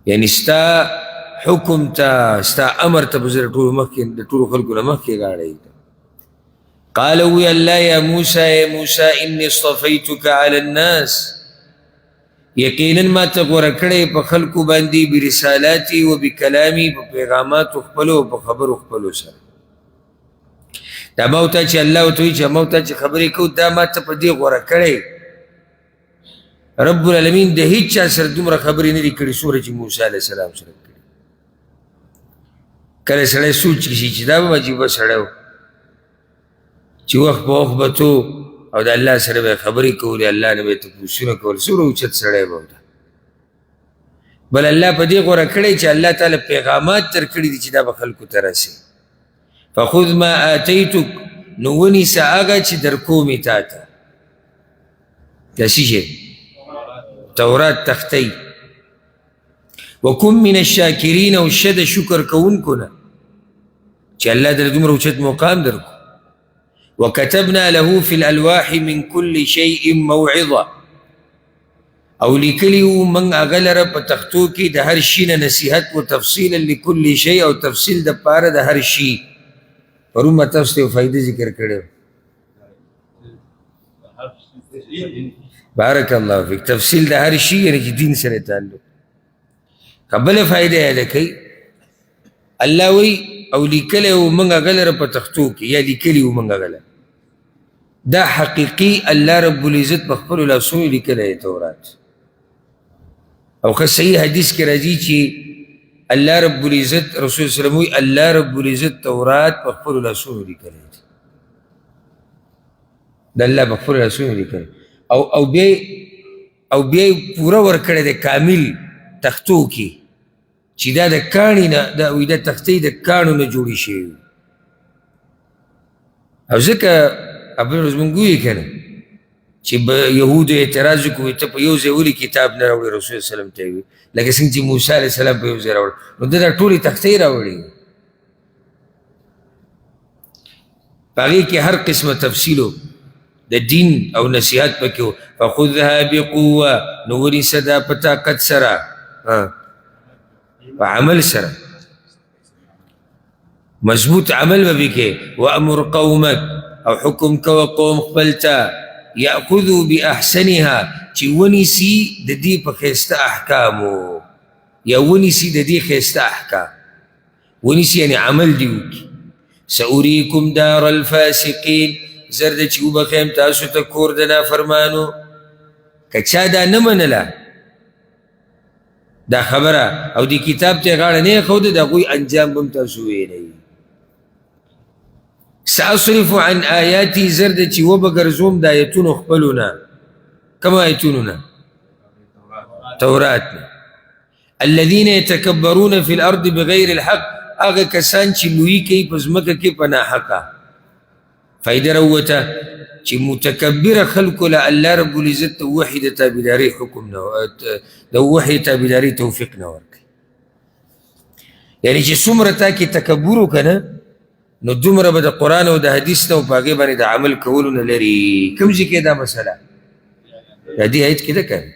یعنی ستا حکم ته ستا امر ته به زه د ټولو مخکې د ټولو خلکو نه مخکې غاړه ږدم. قال وی الله یا موسی، ای موسی، انی اصطفیتک علی الناس، یقینا ما ته غوره کړی په خلکو باندې برسالاتي و بکلامي، په پیغاماتو خپلو او په خبرو خپلو سره. دا ما ورته چې الله ورته وایي چې ما ورته چې خبرې کوو، دا ما ته په دې غوره کړی. رب العالمین د هیڅ چا سره دومره خبرې نه دي کړې څومره چې موسی علیه السلام سره کړې. کله سړی سوچ شي چې دا به عجیبه سړی و چې وخت په وخت به تو او د الله سره به خبرې کولې، الله نه به یې تپوسونه کول، څومره اوچت سړی به و. بل الله په دې غوره کړی چې الله تعالی پیغامات تر کړي دي چې دا به خلکو ته رسي. فخذ ما آتیتک، نو ونیسه هغه چې درکوم یې تا ته. دا څه شی؟ تورات تختۍ. وکن من الشاکرین، او شه د شکر کوونکو نه چې الله در دومره اوچت مقام درکو. وكتبنا له في الألواح من كل شيء موعظة، او لیکلی وو موږ هغه لره په تختو کې د هر شي نه نصیحت و تفصیلا لكل شيء، او تفصیل د پاره د هر شي. پرون ما تاسو ته یو فایده ذکر کړې. بارک الله فیک. تفصیل د هر شي یعنې چې دین سره تعلق. بله فایده یاده کوي الله وایي او لیکلی وو موږ هغه لره په تختو کې، یا لیکلی وو موږ هغه لره. دا حقیقي الله رب العزت په خپلو لاسونو لیکلی دی تورات. او ښه صحیح حدیث کې راځي چې الله رب العزت رسول صلی الله علیه وسلم وایي الله رب العزت تورات په خپلو لاسونو لیکلی دی. د الله په خپلو لاسونو لیکلی او بیا یې پوره ورکړی دی کامل تختو کې، چې دا د کاڼي نه، دا وایي دا تختې د کاڼو نه جوړې شوي. او ځکه بل ورځ مونږ ووایي که نه چې یهودو اعتراض وکړو، ته په یو ځای ولې کتاب نه راوړې؟ رسول الله سلام ته یې وویل لکه څنګه چې موسی علیه السلام په یو ځای راوړ، نو ده دا ټولې تختې راوړې. په هغې کې هر قسمه تفصیل و د دین او نصیحت پکې و. فخذها بقوه، نو ونیسه دا په طاقت سره، په عمل سره، مضبوط عمل به پې کوې. وامر قومک، او حکم کوه قوم خپل ته، یأخذو بأحسنها، چې ونیسي د دې په ښایسته احکامو، یا ونیسي د دې ښایسته احکام، ونیسي یعنې عمل دې وکړي. سأریکم دار الفاسقین، زر ده چې وبښیم تاسو ته کور د نافرمانو. که چا دا نه منله دا خبره او دې کتاب ته یې غاړه نه ایښوده، د هغوی انجام به هم تاسو ووینئ. سأصرف عن آیاتي، زر ده چې وبه ګرځوم د آیتونو خپلو نه. کومو آیتونو نه؟ تورات نه. الذين يتكبرون في الأرض بغير الحق، هغه کسان چې لویي کوي په ځمکه کې په ناحقه. فایده راووته چې متکبره خلکو له الله رب العزت د وحي د تابعدارۍ حکم نه، د وحي تابعدارۍ توفیق نه ورکوي. یعنې چې څومره تا کې تکبر وکړه نه، نو دومره به د قرآن او د حدیث نه او په هغې باندې د عمل کولو نه لري. کوم ځای کې دا مسله؟ د دې آیت کې ده که نه؟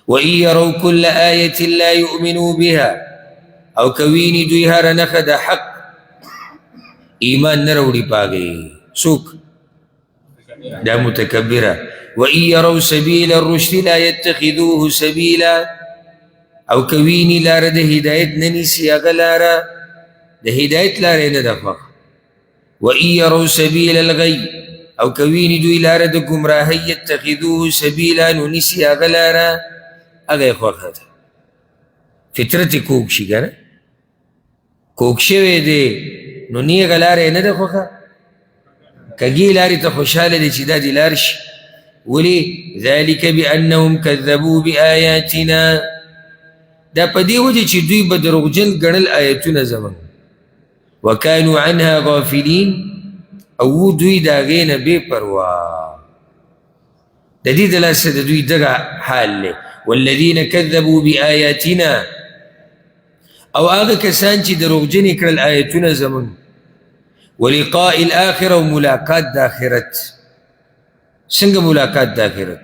وَإِن يَرَوْا كُلَّ آيَةٍ لَا يُؤْمِنُوا بِهَا، او که ویني دوی هره نښه د حق ایمان نه راوړي په هغې. څوک؟ دا متکبره. وَإِن يَرَوْا سَبِيلَ الرُّشْدِ لَا يَتَّخِذُوهُ سَبِيلًا، او که ویني لاره د هدایت نه نیسي هغه لاره، د هدایت لاره یې نه ده خوښه. وَإِن يَرَوْا سَبِيلَ الْغَيِّ، او که ویني دوی لاره د ګمراهۍ یتخذوه سبیلا، نو نیسي هغه لاره، هغه یې خوښه ده. فطرت یې کوږ شي که نه، کوږ شوی دی نو نیغه لاره یې نه ده خوښه، کږې لارې ته خوشحاله دی چې دا دې لار شي. ولې؟ ذلک بأنهم کذبوا بآیاتنا، دا په دې وجه چې دوی به دروغجن ګڼل آیتونه زموږ. وکانو عنها غافلین، او دوی د هغې نه بې پروا. د دې د لاسه د دوی دغه حال دی. والذین کذبوا بآیاتنا، او هغه کسان چې دروغجن یې کړل آیتونه زموږ. ولقاء الآخرة، او ملاقات د آخرت. څنګه ملاقات د آخرت؟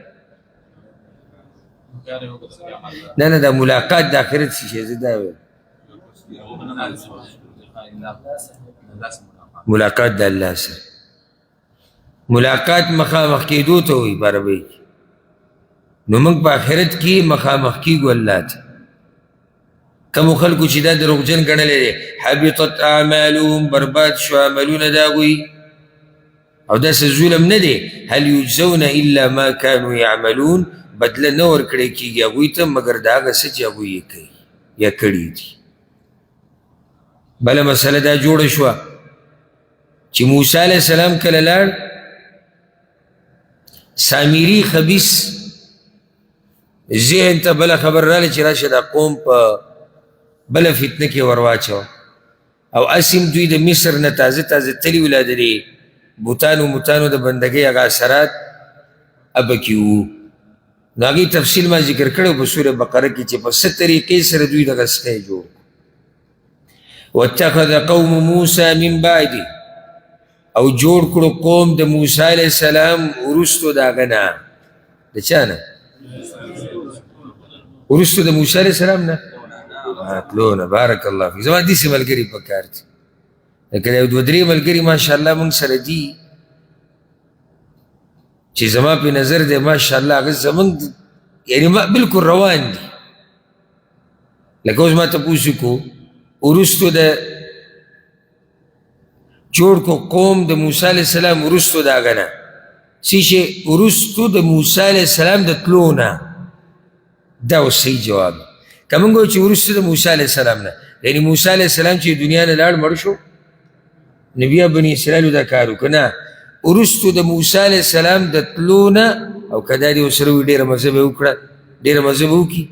نه نه، دا ملاقات د آخرت څه شی؟ زه دا وایم ملاقات د الله سره. ملاقات مخامخ کېدو ته وایي په عربۍ کې. نو موږ په آخرت کې مخامخ کېږو الله ته. کومو خلکو چې دا دروغجن ګڼلی دی، حبطت اعمالهم، برباد شو عملونه د هغوی. او داسې ظلم نه دی. هل یجزون الا ما کانوا یعملون، بدله نه ورکړی کېږي هغوی ته مګر د هغه څه چې هغوی یې کوي یا کړي دي. بله مسله دا جوړه شوه چې موسی علیه السلام کله لاړ، سامري خبیث ذهن ته بله خبر راغله چې راشه دا قوم په بله فتنه کې ورواچوه. او اسیم دوی د مصر نه تازه تازه تلي ولا د دې بتانو متانو د بندګۍ هغه اثرات ابکې وو. نو هغې تفصیل ما ذکر کړی په سوره بقره کې چې په څه طریقې سره دوی دغه سکی جوړ. واتخذ قوم موسی من بعده، او جوړ کړو قوم د موسی علیه السلام وروستو د هغه نه، د چا نه؟ وروستو د موسی علیه السلام نه راتلو نه. بارک الله فیک. زما داسې ملګري په کار دي، لکه یو دوه درې ملګري ماشاءالله موږ سره دي چې زما په نظر دی ماشاءالله هغه زموږ یعنې ما بالکل روان دي. لکه اوس ما تپوس وکړو وروستو د جوړ کو قوم د موسی علیه السلام وروستو د هغه نه څه شی وروستو د موسی علیه السلام د تلو نه، دا اوس صحیح جواب. که موږ وایو چې وروستو د موسی علیه السلام نه، یعنې موسی علیه السلام چې دنیا نه لاړ مړ شو نو بیا بني اسرائیلو دا کار وکړو، نه، وروستو د موسی علیه السلام د تلو نه. او که دا دې ورسره وي ډېره مزه به یې وکړه، ډېره مزه به وکړي.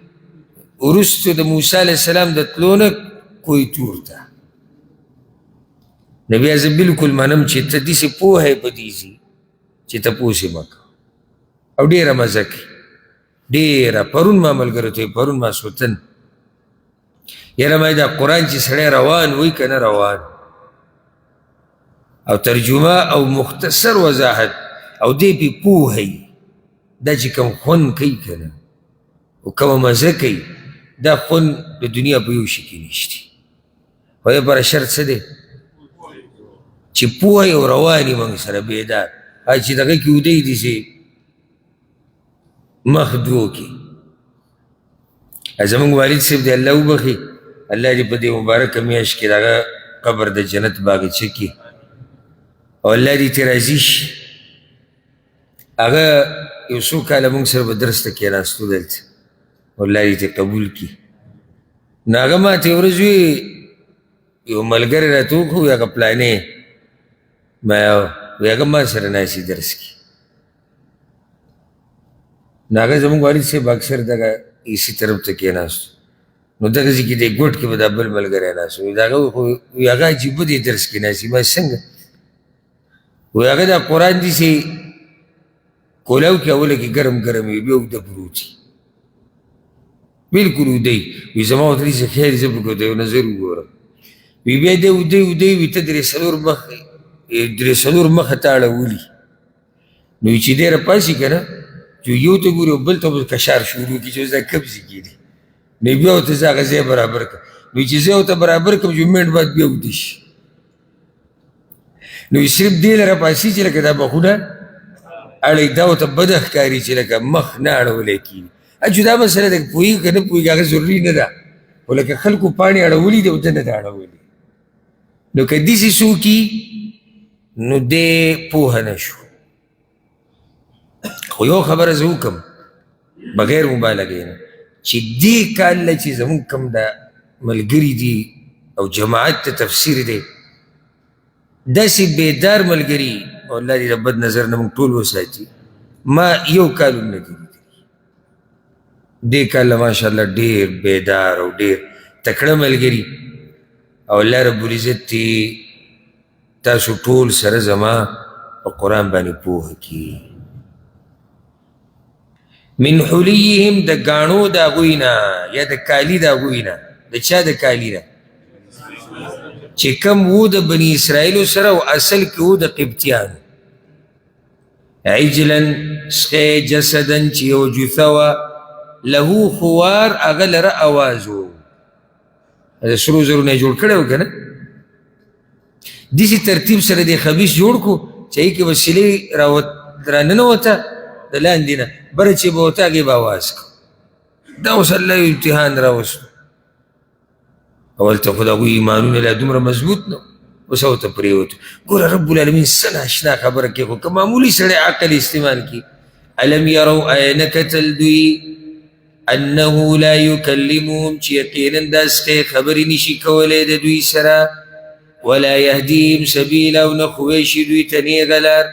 وروستو د موسی علیه السلام د تلو نه کوی تور ته. نو بیا زه بالکل منم چې ته داسې پوهه یې په دې ځي چې تپوس یې مه کوه. او ډېره مزه کوي ډېره. پرون ما ملګرو ته پرون ماسوتن یاره ما دا قرآن چې سړی روان وي که نه روان، او ترجمه او مختصر وضاحت او دې پې پوهه وي، دا چې کوم خوند کوي که نه او کومه مزه کوي، دا خوند د دنیا په یو شي کې نشته. خو دې لپاره شرط څه دی؟ چې پوهه او روان یې موږ سره بیدار، چې دغه کې ویده دي چې مخ دوو کې. زموږ والد صاحب دې الله وبخښي، الله دې په دې مبارکه میاشت کې د هغه قبر د جنت باغچه کړي او الله دې ترې راضي شي. هغه یو څو کاله موږ سره به درس ته کښېناستو دلته، الله دې ترې قبول کړي. نو هغه ما ته ورځ وي یو ملګری راته وکړو، وي هغه پلانې، ما وي هغه ما سره ناست درس کې. نو هغه زموږ والد صاحب اکثر دغه ایسي طرف ته کښېناستو، نو دغه ځای کې دی ګوټ کې به دا بل ملګری ناست وي. د هغه خو وي هغه عجیبه دی درس کې ناست، ما څنګه وي هغه دا قرآن داسې کولاو کې اوله کې ګرم ګرم وي، بیا اوږده پروت وي، بالکل اوږده وي. وي زما ورته داسې خیال زه پکې ورته یو نظر وګورم، وي بیا دی اوږده اوږده وي، ته درې څلور مخ درې څلور مخه ته اړولي. نو چې دی راپاڅي که نه، چې یو ته ګوري او بل ته به کشار شروع کړي چې اوس دا کوم ځای کې دي. نو بیا ورته زه هغه ځای برابر کړم، نو چې زه ورته برابر کړم چې منډ بعد بیا اوږده شي. نو صرف دې له راپاڅي چې لکه دا مخونه اړوي، دا ورته بده ښکاري چې لکه مخ نه اړولی کېږي. جدا مسله ده، پوهېږي که نه پوهېږي هغه ضروري نه ده، خو لکه خلکو پاڼې اړولي دي او ده نه ده اړولي. نو که داسې څوک نو دی پوهه نه شو. خو یو خبره زه وکړم بغیر مبالغې نه، چې دې کال له چې زموږ کوم دا ملګري دي او جماعت ته تفسیر دی، داسې بیدار ملګري، او الله دې د بد نظر نه موږ ټول وساتي، ما یو کال هم نه دي لیدلي. دې کال له ماشاءالله ډېر بیدار او ډېر تکړه ملګري، او الله رب العزت دې تاسو ټول سره زما په قرآن باندې پوهه کړي. من حلیهم، د ګاڼو د هغوی نه یا د کالي د هغوی نه، د چا د کالي نه چې کم وو د بني اسرائیلو سره، او اصل کې وو د قبطیانو. عجلا سخی جسدا چې یو جثه وه، له خوار هغه لره اواز و، د سرو زرو نه یې جوړ کړی و که نه، داسې ترتیب سره دې خبیث جوړ کړو چې هغې کې به سیلۍ راننوته د لاندې نه، بره چې به وته هغې به اواز کړو. دا اوس الله یو امتحان راوستو. اول ته خو د هغوی ایمانونه لا دومره مضبوط نه، اوس ورته پرېوتو. ګوره رب العالمین څه ناشنا خبره کوي، خو که معمولي سړی عقل استعمال کړي. الم یرو، آیا نه کتل دوی انه لا یکلمهم، چې یقینا دا سکی خبرې نشي کولی د دوی سره، ولا یهدیهم سبیلا، او نه ښوی شي دوی ته نېغه لار.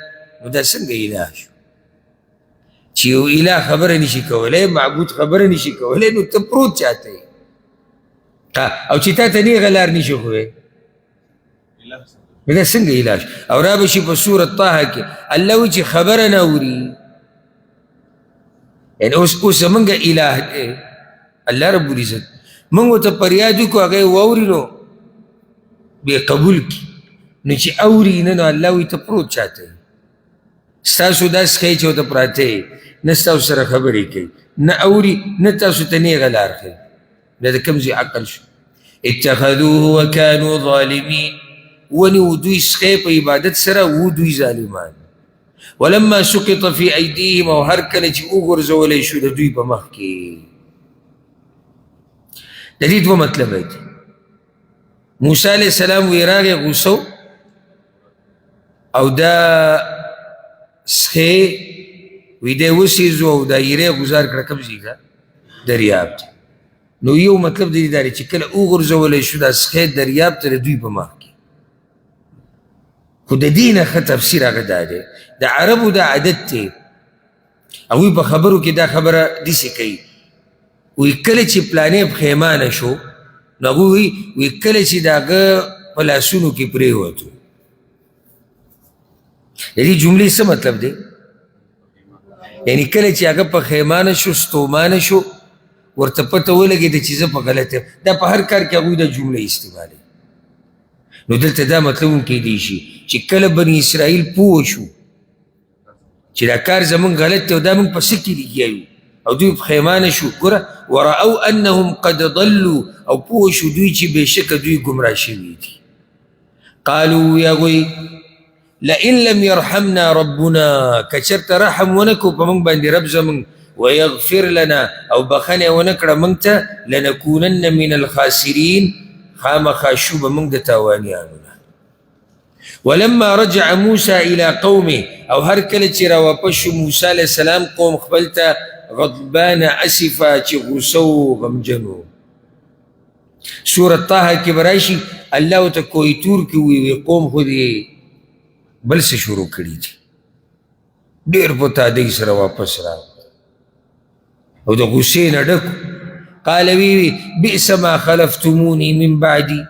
نو دا څنګه اله شو چې یو اله خبره نشي کولی، معبود خبره نشي کولی، نو ته پروت چاته یې؟ او چې تا ته نېغه لار نشي ښوی، نو دا څنګه اله شو؟ او را به شي په سورة طه کې الله وایي چې خبره نه اوري، یعنې اوس زمونږ اله دی الله رب العزت، موږ ورته فریاد وکړو، هغه یې واوري نو بیا قبول کړي. نو چې اوري نه، نو الله وایي ته پروت چاته یې؟ ستاسو داسې ښیي چې ورته پراته یې، نه ستاسو سره خبرې کوي، نه اوري، نه تاسو ته نېغه لار ښیي. دا د کوم ځای عقل شو؟ اتخذوه وکانو ظالمین، ونیو دوی سخی په عبادت سره، و دوی ظالمان. ولما سقط فی ایدیهم، او هر کله چې وغورځولی شو د دوی په مخ کې. د دې دوه مطلبه دي. موسی علیه السلام وی راغی غوسه او دا سخی وی دی وسیزو او دا ایری ګزار کړه کوم ځای ته؟ دریاب ته. نو یو مطلب د دې دا دی چې کله وغورځولی شو دا سخی دریاب ته د دوی په مخ کې. خو د دې نه ښه تفسیر هغه دا دی، د عربو دا عادت دی، هغوی په خبرو کې دا خبره داسې کوي، وایي کله چې پلانې پښیمانه شو، نو هغوی وایي، وایي کله چې د هغه په لاسونو کې پرېوتو. د دې جملې څه مطلب دی؟ یعنی کله چې هغه پښیمانه شو، ستومانه شو، ورته پته ولګېده چې زه په غلط یم. دا په هر کار کې هغوی دا جمله استعمالوي. نو دلته دا مطلب هم کېدی شي چې کله بني اسرائیل پوه شو چې دا کار زمونږ غلط دی او دا موږ په څه کې لګیا یو، او دوی پښیمانه شو، ګوره ورأو انهم قد ضلوا، او پوه شو دوی چې بېشکه دوی ګمراه شوي دي. قالو هغوی لئن لم يرحمنا ربنا، که چېرته رحم ونه کړو په موږ باندې رب زموږ، ويغفر لنا، او بخښنه یې ونه کړه موږ ته، لنکونن من الخاسرین، خامخا شو به موږ د تاوانیانو نه. ولما رجع موسی الى قومه، او هر کله چې راواپس شو موسی علیه السلام قوم خپل ته، غضبان اسفا، چې غوسه و غمجن و. سورة طه کې به راشي الله ورته کوه تور کې ووایي، وایي قوم خو دې بل څه شروع کړي دي، ډېر په تادۍ سره واپس راغی او د غوسې نه ډک. قال وی وی بئس ما خلفتموني من بعدي،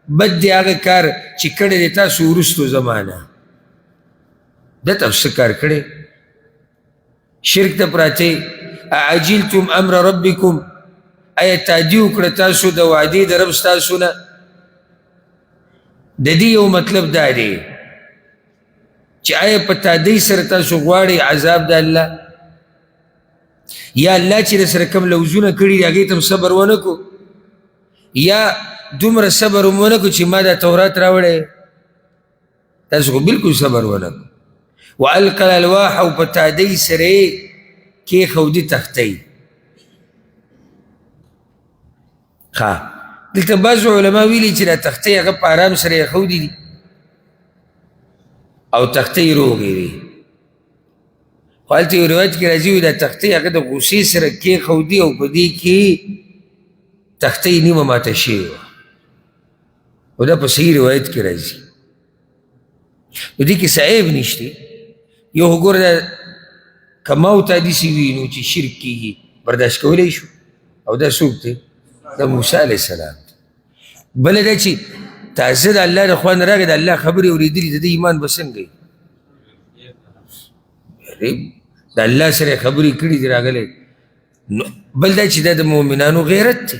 بد دی هغه کار چې کړی دی تاسو وروستو زمانه. دا تاسو څه کار کړی؟ شرک ته پراته. اعجلتم امر ربکم، ایا تادي وکړه تاسو د وعدې د رب ستاسو نه؟ د دې یو مطلب دا دی چې آیا په تادۍ سره تاسو غواړئ عذاب د الله، یا الله چې در سره کوم لوزونه کړي دي هغې ته هم صبر ونه کړو، یا دومره صبر هم ونه کړو چې ما دا تورات راوړی، تاسو خو بالکل صبر ونه کړو. وألقى الألواح، او په تادۍ سره یې کېښودي تختۍ. ښه، دلته بعضو علما ویلي چې دا تختۍ هغه په آرام سره ایښودي دي او تختۍ روغې وي، خو هلته یو روایت کې راځي وایي دا تختۍ هغه د غوسې سره کېښودي او په دې کې تختۍ نیمه ماته شوې وه، او دا په صحیح روایت کې راځي. نو دې کې څه عیب نشته. یو خو ګوره دا که ما او تا داسې وینو چې شرک کېږي برداشت کولی شو، او دا څوک دی؟ دا موسی علیه السلام دی. بله دا چې تازه د الله د خوا نه راغی، د الله خبرې اورېدلي، د دې ایمان به څنګه وي؟ د الله سره خبرې کړي دي راغلی. بل دا چې دا د مؤمنانو غیرت دی،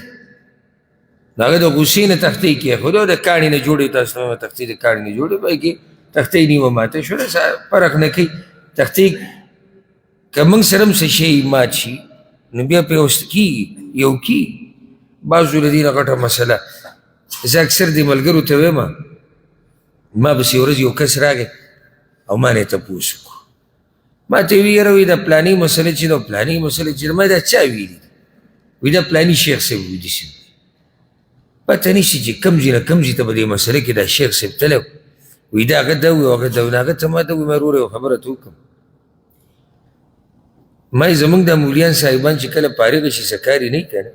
هغه د غوسې نه تختې کېښودې او د کاڼي نه جوړې، تاسو ته تختې د کاڼي نه جوړې، پای کې تختې نیمه ماته شوله، فرق نه کوي. تختې که موږ سره هم څه شی مات شي نو بیا پرې اوس کېږي یو کېږي. بعضو له دې نه غټه مسله، زه اکثر دې ملګرو ته وایم، ما پسې ورځ یو کس راغی او ما نه یې تپوس وکړو، ما ته وی یاره وی دا پلانې مسله چې ده پلانې مسله چې ده، ما دا چا ویلي دي؟ وی دا پلاني شیخ صاحب وی داسې وی. پته نشي چې کوم ځای نه کوم ځای ته په دې مسله کې دا شیخ صاحب تللی، وی دا هغه دا وی او هغه دا وی. هغه ته ما ته وی، ما وروره یوه خبره ته وکړم، ما یې زموږ دا مولیان صاحبان چې کله فارغ شي څه کار یې نه وي که نه،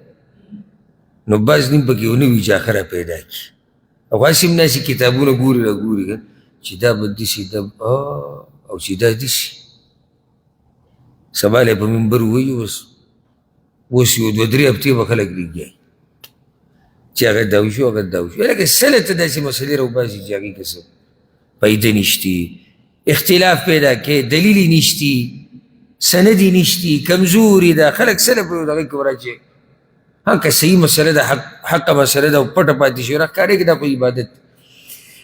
نو بعض نیم پکې ونه وي چې اخره پیدا کړي، او هسې هم داسې کتابونه ګوري را ګوري که چې دا به داسې دا او چې دا داسې. سبا له په منبر ووایو، بس اوس یو دوه درې هفتې به خلک لګیا چې هغه دا وشو هغه دا وشو. لکه سله ته داسې مسلې راوباسي چې هغې کې څه پیدا نشتي، اختلاف پیدا کوي، دلیل یې نشتي، سند یې نشتي، کمزوري ده. خلک سله په دغه کې وراچي. ها که صحیح مسله ده، حق مسله ده او پټه پاتې شي، راښکارېږي دا خو عبادت.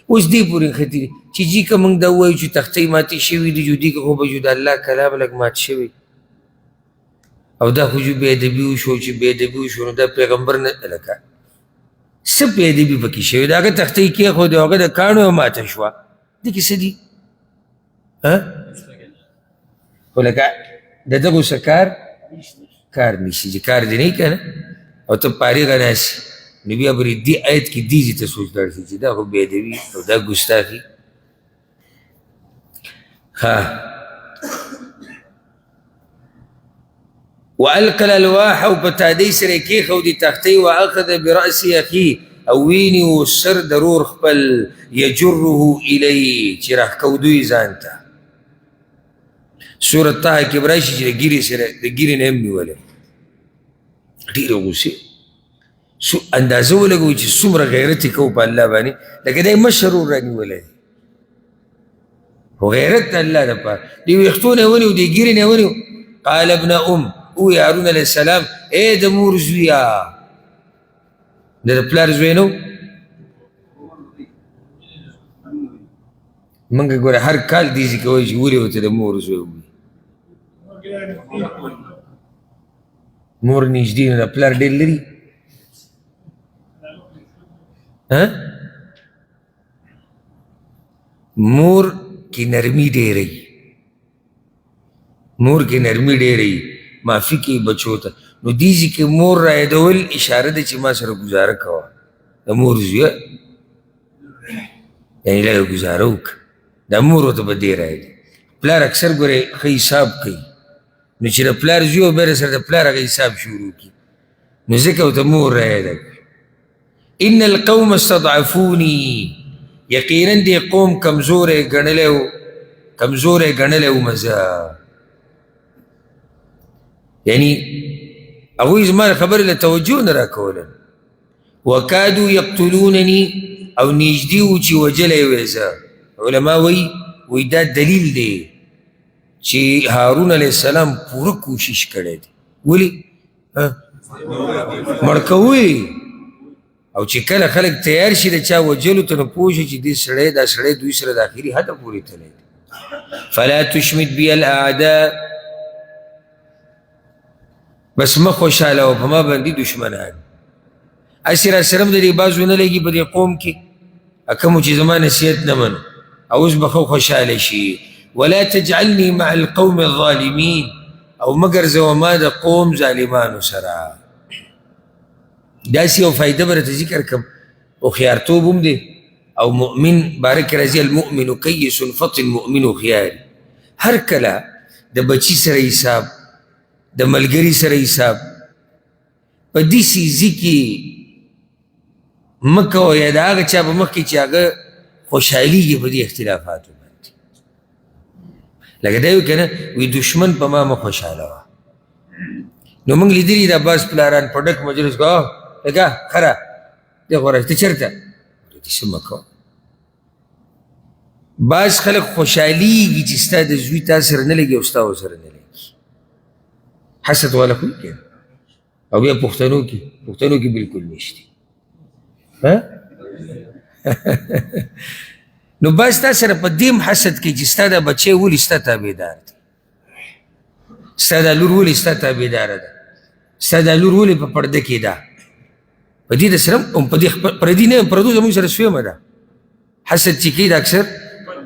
اوس دې پورې نښتي دي چې جي که موږ دا ووایو چې تختۍ ماتې شوي دي، جودي که خو به جو د الله کلام لږ مات شوی او دا خو جو بې ادبي وشو، چې بې ادبي وشو نو دا پیغمبر نه، لکه څه بې ادبي پکې شوې ده. هغه تختۍ کېښودې، هغه د کاڼو ماته شوه، دې کې څه دي؟ خو لکه د دغو څه کار نشي، چې کار دې نه که نه او ته فارغه ناست یې، نو بیا به دې آیت کې دې ځای ته سوچ لاړ شي چې دا خو بې ادبي او دا ګستاخي. ها وألقى الألواح او په تادۍ سره یې کېښودې تختۍ، وأخذ برأس أخيه او ویني سر د رور خپل، یجره الیه چې راښکودو یې ځان ته. سورة طه کې به راشي چې د ږیرې سره د ږیرې نه یې هم نیولی. ډېرې غوسې اندازه ولګوي چې څومره غیرت یې کوو په الله باندې، لکه دا یې مشر ورور رانیولی دی، خو غیرت د الله دپاره. دې ویښتو نه یې ونیو، دې ږیرې نه یې ونیو. قال ابن ام، ووایي هارون علیه السلام، ای د مور زویه، د پلار زوی نه و. موږ ګوره هر کال دې ځای کې وایو چې ولې ورته د مور زوی ووایي، مور نږدې نه ده، پلار ډېر لري. مور کې نرمي ډېره وي، مور کې نرمي ډېره وي، معافي کوي بچو ته. نو دې ځای کې مور رایادول اشاره ده چې ما سره ګزاره کوه، د مور زویه، یعنې لږه ګزاره وکړه. دا مور ورته په دې رایادوي. پلار اکثر ګورې ښه حساب کوي، نو چې د پلار زوی او بیا سره د پلار هغه حساب شروع کړي، نو ځکه ورته مور رایاده کړه. ان القوم استضعفوني، یقینا دې قوم کمزوری ګڼلی و، کمزوری ګڼلی وم زه، یعنی هغوی زما خبرې له توجه نه راکوله. وکادو یقتلونني، او نږدې وو چې وژلی وی زه. علما وایي، وایي دا دلیل دی چې هارون علیه السلام پوره کوشش کړی دی. ولې؟ مړ کوي. او چې کله خلک تیار شي د چا وژلو ته، نو پوه شي چې دې سړی دا سړی دوی سره د اخري حده پورې تللی دی. فلا تشمت بي الاعداء، بس مه خوشحاله وه په ما باندې دښمنان. هسې راسره هم د دې بعضو نه لګي په دې قوم کې، کومو چې زما نصیحت نه منو، او اوس به ښه خوشحاله شي. ولا تجعلني مع القوم الظالمین، او مه ګرځوه ما د قوم ظالمانو سره. داسې یو فایده به راته ذکر کړم، هوښیارتوب هم دی او مؤمن باره کې راځي، المؤمن کیس فطن مؤمن هوښیار. هر کله د بچي سره حساب، د ملګري سره حساب، په دې څیزي کې مه کوه، یا د هغه چا په مخ کې چې هغه خوشحالېږي په دې اختلافاتو باندې. لکه دا یو که نه وي دښمن په ما مه خوشحاله وه. نو موږ لیدلي دا بعض پلاران په ډک مجلس کې، لکه خره دې خو راشه، ته چېرته؟ دې څه مه کوه. بعض خلک خوشحالېږي چې ستا د زوی تا سره نه لګي او ستا ورسره نه لګي، حسد والا خو یې که نه. او بیا پښتنو کې، پښتنو کې بالکل نشته. نو بعض تا سره په دې هم حسد کوي چې ستا دا بچی ولې ستا تابعدار دی، ستا دا لور ولې ستا تابعداره ده، ستا دا لور ولې په پرده کې ده. په دې د سره هم په دې پردي نه، پردو زموږ سره سویمه ده. حسد چې کوي دا اکثر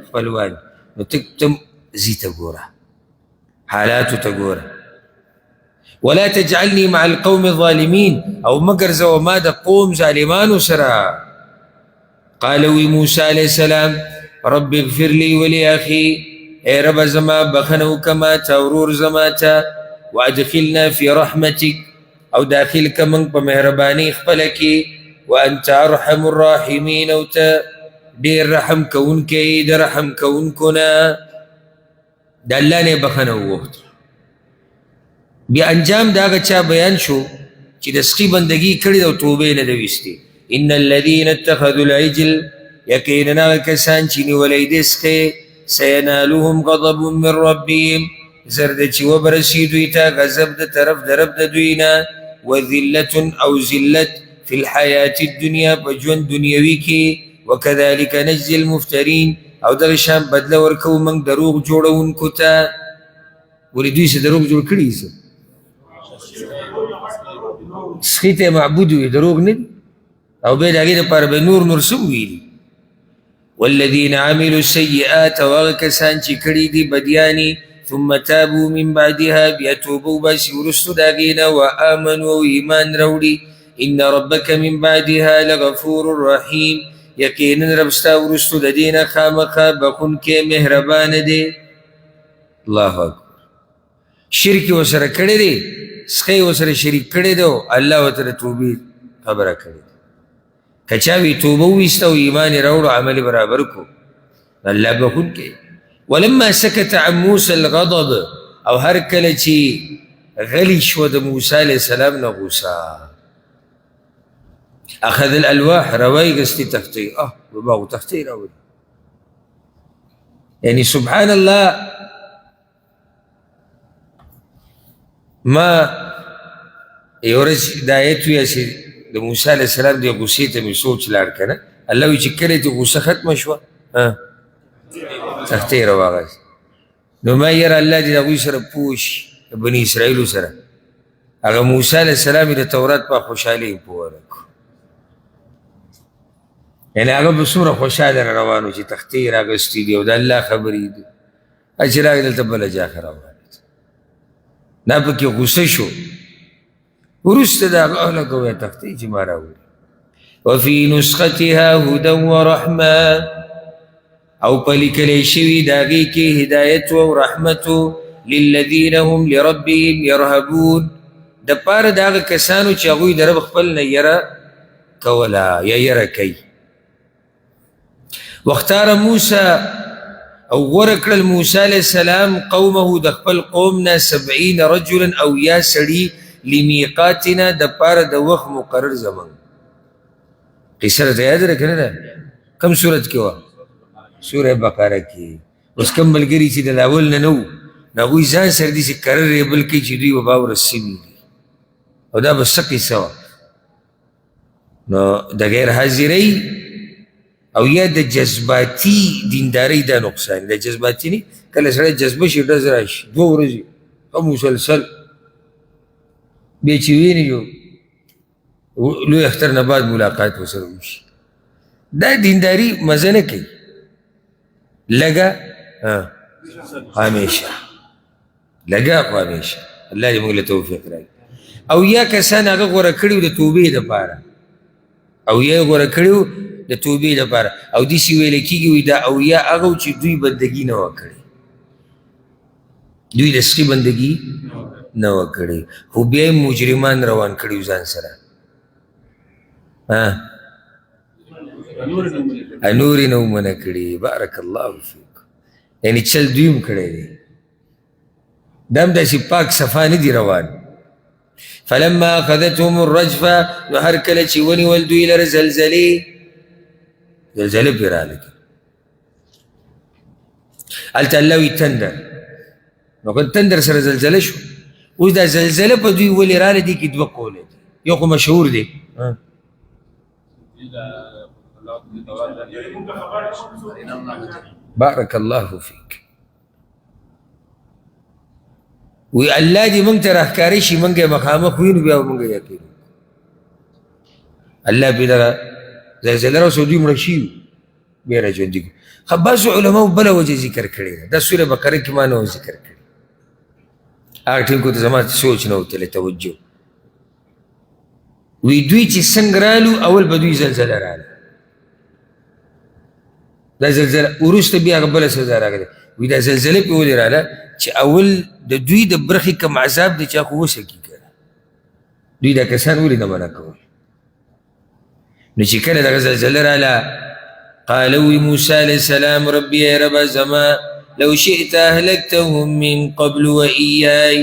خپلوان. نو ته ځي ته ګوره، حالاتو ته ګوره. ولا تجعلني مع القوم الظالمين، او مه ګرځوه ما د قوم ظالمانو سره. قال وی موسی علیه السلام، رب اغفر لي ولأخي، ای رب زما بخښنه وکړه ما ته، ورور زما ته، وادخلنا فی رحمتک، او داخل که موږ په مهرباني خپله کې، وانت ارحم الراحمین، او ته ډېر رحم کوونکی د رحم کوونکو نه. د الله نه یې بخښنه وغوښته. بیا انجام د هغه چا بیان شو چې د سخي بندګي کړې ده او توبه یې نه ده ویستې. ان الذین اتخذوا العجل، یقینا هغه کسان چې نیولی دی سخی، سینالهم غضب من ربهم، زر ده چې وبرسي دوی ته غضب د طرف د رب د دوی نه، وذلة او ذلت فی الحیات الدنیا، په ژوند دنیوي کې، وکذلک نجزي المفترین، او دغه شان بدله ورکوو موږ دروغ جوړوونکو ته. ولې دوی څه دروغ جوړ کړي؟ څه سخي ته معبود وي، دروغ نه دي، او بیا د هغې دپاره به نور نور څه وویلي. والذین عملوا السیئات، او هغه کسان چې کړي دي بدیانې، ثم تابوا من بعدها، بیا توبه وباسي وروسته د هغې نه، وآمنوا او ایمان راوړي، ان ربک من بعدها لغفور رحیم، یقینا رب ستا وروسته د دې نه خامخا بخښونکی مهربانه دی. الله اکبر. شرک یې ورسره کړی دی، سخی یې ورسره شریک کړی دی، او الله ورته د توبې خبره کړې ده. که چا وي توبه وویسته او ایمان یې راوړو، عمل یې برابر کړو، الله بخښونکی. ولما سکت عن موسی الغضب، او هر کله چې غلی شوه د موسی علیه السلام نه غوسه، اخذ الالواح، روایې ګستې تختې، بابا خو تختې راوړي. یعنی سبحان الله، ما یو ورځ دا آیت ویه چې د موسی علیه السلام دې غوسې ته مې سوچ لاړ که نه، الله وایي چې کله چې غوسه ختمه شوه تختې یې راواخیسته. نو ما یاره الله دې د هغوی سره پوه شي، د بني اسرائیلو سره. هغه موسی علیه السلام یې د تورات په خوشحالۍ پوه نه کړو. یعنې هغه به څومره خوشحاله را روان و چې تختې یې راغستې دي او د الله خبرې دي، چې راغی دلته بله جاخه روانه ده، دا پکې غوسه شو. وروسته د هغه هلکه وایي تختې چې ما راوړي. وفي نسختها هدى ورحمة، او په لیکلی شوي د هغې کې هدایت او رحمت، للذین هم لربهم یرهبون، د پاره د هغه کسانو چې هغوی د رب خپل نه یره کوله یا یره کوي. واختار موسی، او غوره کړل موسی علیه السلام قومه د خپل قوم نه 70 رجلا او یا سړي لمیقاتنا، د پاره د وخت مقرر زمونږ. قصه راته یاده ده که نه ده؟ کوم سورت کې وه؟ سوره بقره کې. اوس کوم ملګري چې د اول نه نه وو، نو هغوی ځان سره داسې کرر ریبل کوي چې دوی به باوره سوي دي، او دا به څه قصه وه؟ نو د غیر حاضرۍ او یا د جذباتي دیندارۍ دا نقصان دی. جذباتي نه، کله سړی جذبه شي ډز راشي 2 ورځې او مسلسل، بیا چې ویني یو لوی اختر نه بعد ملاقات ورسره وشي، دا دینداري مزه نه کوي. لږه همیشه، لږه خو همیشه. الله دې موږ له توفیق راکړي. او یا کسان هغه غوره کړي وو د توبې دپاره، او یا یې غوره کړي وو د توبې دپاره، او داسې ویل کېږي وایي دا او یا هغه وو چې دوی بندګي نه وه کړې، دوی د سخي بندګي نه وه کړې، خو بیا یې مجرمان روان کړي وو ځان سره. نورې نه منع کړي. بارک الله فیک. یعنې چل دوی هم کړی دی، دا هم داسې پاک صفا نه دي روان. فلما اخذتهم الرجفه، نو هر کله چې ونیول دوی لره زلزلې، زلزلې پرې راغله. هلته الله وایي تندر، نو که تندر سره زلزله شو. اوس دا زلزله په دوی ولې راغله؟ دې کې 2 قوله دي. یو خو مشهور دی، بارک الله فیک، وی الله دې موږ ته راښکاره شي، موږ یې مخامخ وینو، بیا به موږ یقین. الله پرې دغه زلزله راوسته، دوی مړه شوي، بیا را ژوندي کړو. ښه، بعضو علماو بله وجه ذکر کړې ده، دا سوره بقره کې ما نه وه ذکر کړې، هغه ټیم کې ته زما سوچ نه و تللی توجه. وی دوی چې څنګه رالو، اول به دوی زلزله راله، دا زلزله وروسته بیا هغه بله سزا راغله. وی دا زلزله پرې ولې راله؟ چې اول د دوی د برخې کوم عذاب دی چې هغه خو وسکي که نه، دوی دا کسان ولې نه منع کول؟ نو چې کله دغه زلزله راله، قال وی موسی علیه السلام ربي ای ربه زما لو شئت اهلکتهم من قبل وإیای،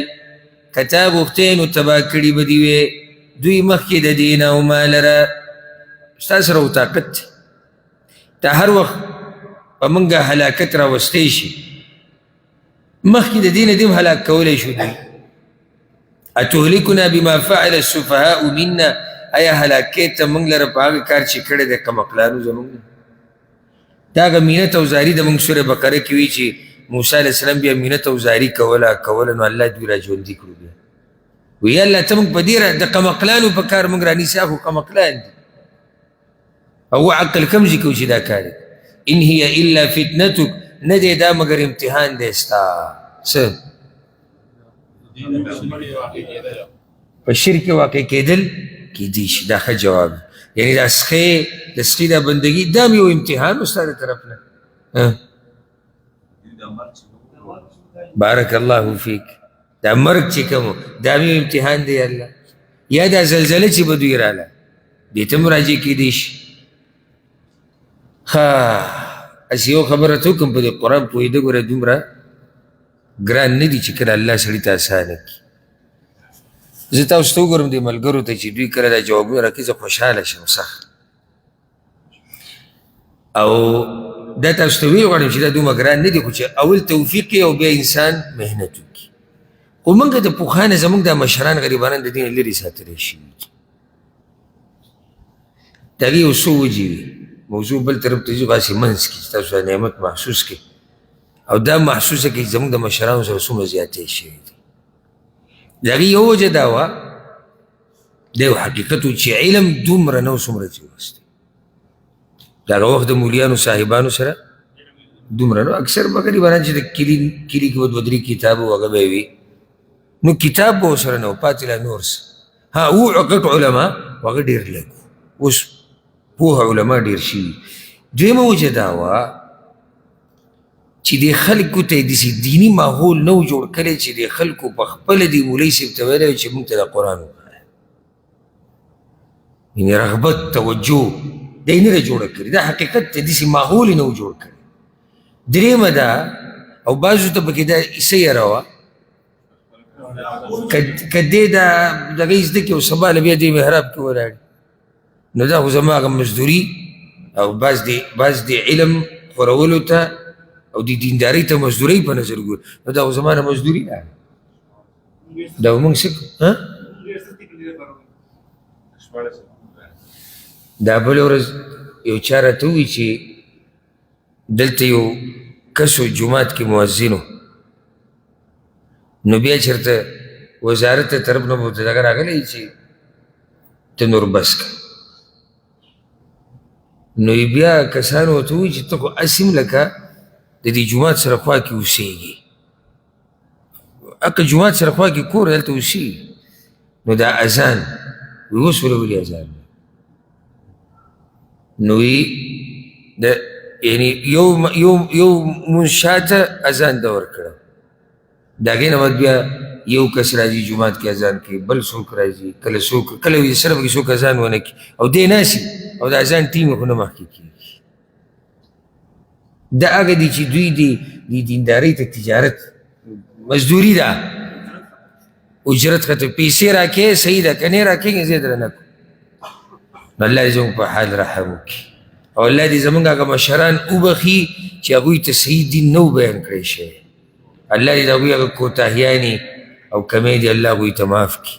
که تا غوښتی نو تباه کړي به دي وی دوی مخکې د دې نه او ما لره. ستا سره خو طاقت دی، تا هر وخت په موږ هلاکت راوستی شي، مخکې د دې نه دې هم هلاک کولی شو دوی. اتهلکنا بما فعل السفهاء منا، ایا هلاک کې ته موږ لره په هغه کار چې کړی دی کمقلانو زموږ؟ دا هغه مینت او زاري د موږ سورې بقره کې وي چې موسی علیه السلام بیا مینت او زاري کوله کوله، نو الله دوی را ژوندي کړو. بیا وی الله ته موږ په دې د قمقلانو په کار موږ رانیسې، خو قمقلان دي او عقل کم ځای کوي چې دا کار دی. ان هي الا فتنتک، نه دی دا مګر امتحان دی ستا. څه په شرک واقع کېدل کېدی شي. دا ښه جواب دی، یعنې دا سخی د سخي دا بندګي دا هم یو امتحان و ستا د طرف نه. بارک الله فیک. دا مرګ چې کوم دا هم یو امتحان دی الله. یا دا زلزله چې به دوی راله دې ته مراجع کېدی شي. ښه هسې یو خبره ته وکړم، په دې قرآن پوهېده ګوره دومره ګران نه دي چې کله الله سړي ته اسانه کړي. زه تاسو ته وګورم دې ملګرو ته چې دوی کله دا جوابونه راکړي زه خوشحاله شم سخت. او دا تاسو ته ویل غواړم چې دا دومره ګران نه دي، خو چې اول توفیق او بیا انسان محنت وکړي. خو موږ د پخوا نه زموږ دا مشران غریبانان د دې نه لرې ساتلی شوي دي. د هغې یو څو وجې وي، موضوع بل طرف ته ځي، خو هسې منځ کې چې تاسو دا نعمت محسوس کړئ او دا محسوسه کړئ چې زموږ د مشرانو سره څومره زیاتی شوی دی. د هغې یوه وجه دا وه، دا یو حقیقت و چې علم دومره نه و څومره چې اوس دی. د هغه وخت د مولیانو صاحبانو سره دومره نو، اکثر به غریبانان چې د کلي کلي کې به دوه درې کتاب و هغه به یې وي، نو کتاب به ورسره نه و پاتې لا نور څه. ها و غټ علما هغه ډېر لږ وو، اوس پوه علما ډېر شوي. دویمه وجه دا وه چې دې خلکو ته یې داسې دیني ماحول نه و جوړ کړی چې دې خلکو په خپله دې مولوي صاحب ته ویلی چې موږ ته د قرآن وښایه، یعنې رغبت توجه دا یې نه ده جوړه کړې. دا حقیقت دی، داسې ماحول یې نه و جوړ کړی. درېیمه دا، او بعضو ته پکې دا څه یره وه که دې دا دغه یې زده کړي او سبا له بیا دې محراب کې ولاړ، نو دا خو زما هغه مزدوري او بعض دې علم خورولو ته او دې دیندارۍ ته مزدورۍ په نظر ګوري، نو دا خو زما نه مزدوري ده. دا موږ څه دا بله ورځ یو چا راته وویل چې دلته یو کس و جومات کې مؤذن و، نو بیا چېرته وزارت ته طرف نه به ورته دغه راغلی چې ته نور بس کړه. نو یې بیا کسانو ورته وویل چې ته خو هسې هم لکه د دې جومات سره خوا کې اوسېږې، هکه جومات سره خوا کې کور هلته اوسېږي، نو دا اذان وایي اوس ولې ولې اذان؟ نو د یعنی یو یو یو مونځ شاته اذان ده ورکړه، د هغې نه بعد بیا یو کس راځي جومات کې اذان کوي، بل څوک راځي، کله څوک کله وي سره پکې څوک اذان ونه کړي او دی ناست او د اذان ټیم خو نه مخکې کېږي. دا هغه دي چې دوی دې دیندارۍ ته تجارت مزدوري ده، اجرت ختم، پیسې راکې صحیح ده، که نه راکې زه یې درنه کوم. نو الله دې زموږ په حال رحم وکړي او الله دې زموږ هغه مشران وبخښي چې هغوی ته صحیح دین نه و بیان کړی شوی. الله دې د هغوی هغه کوتاهیانې او کمې دې الله هغوی ته معاف کړي.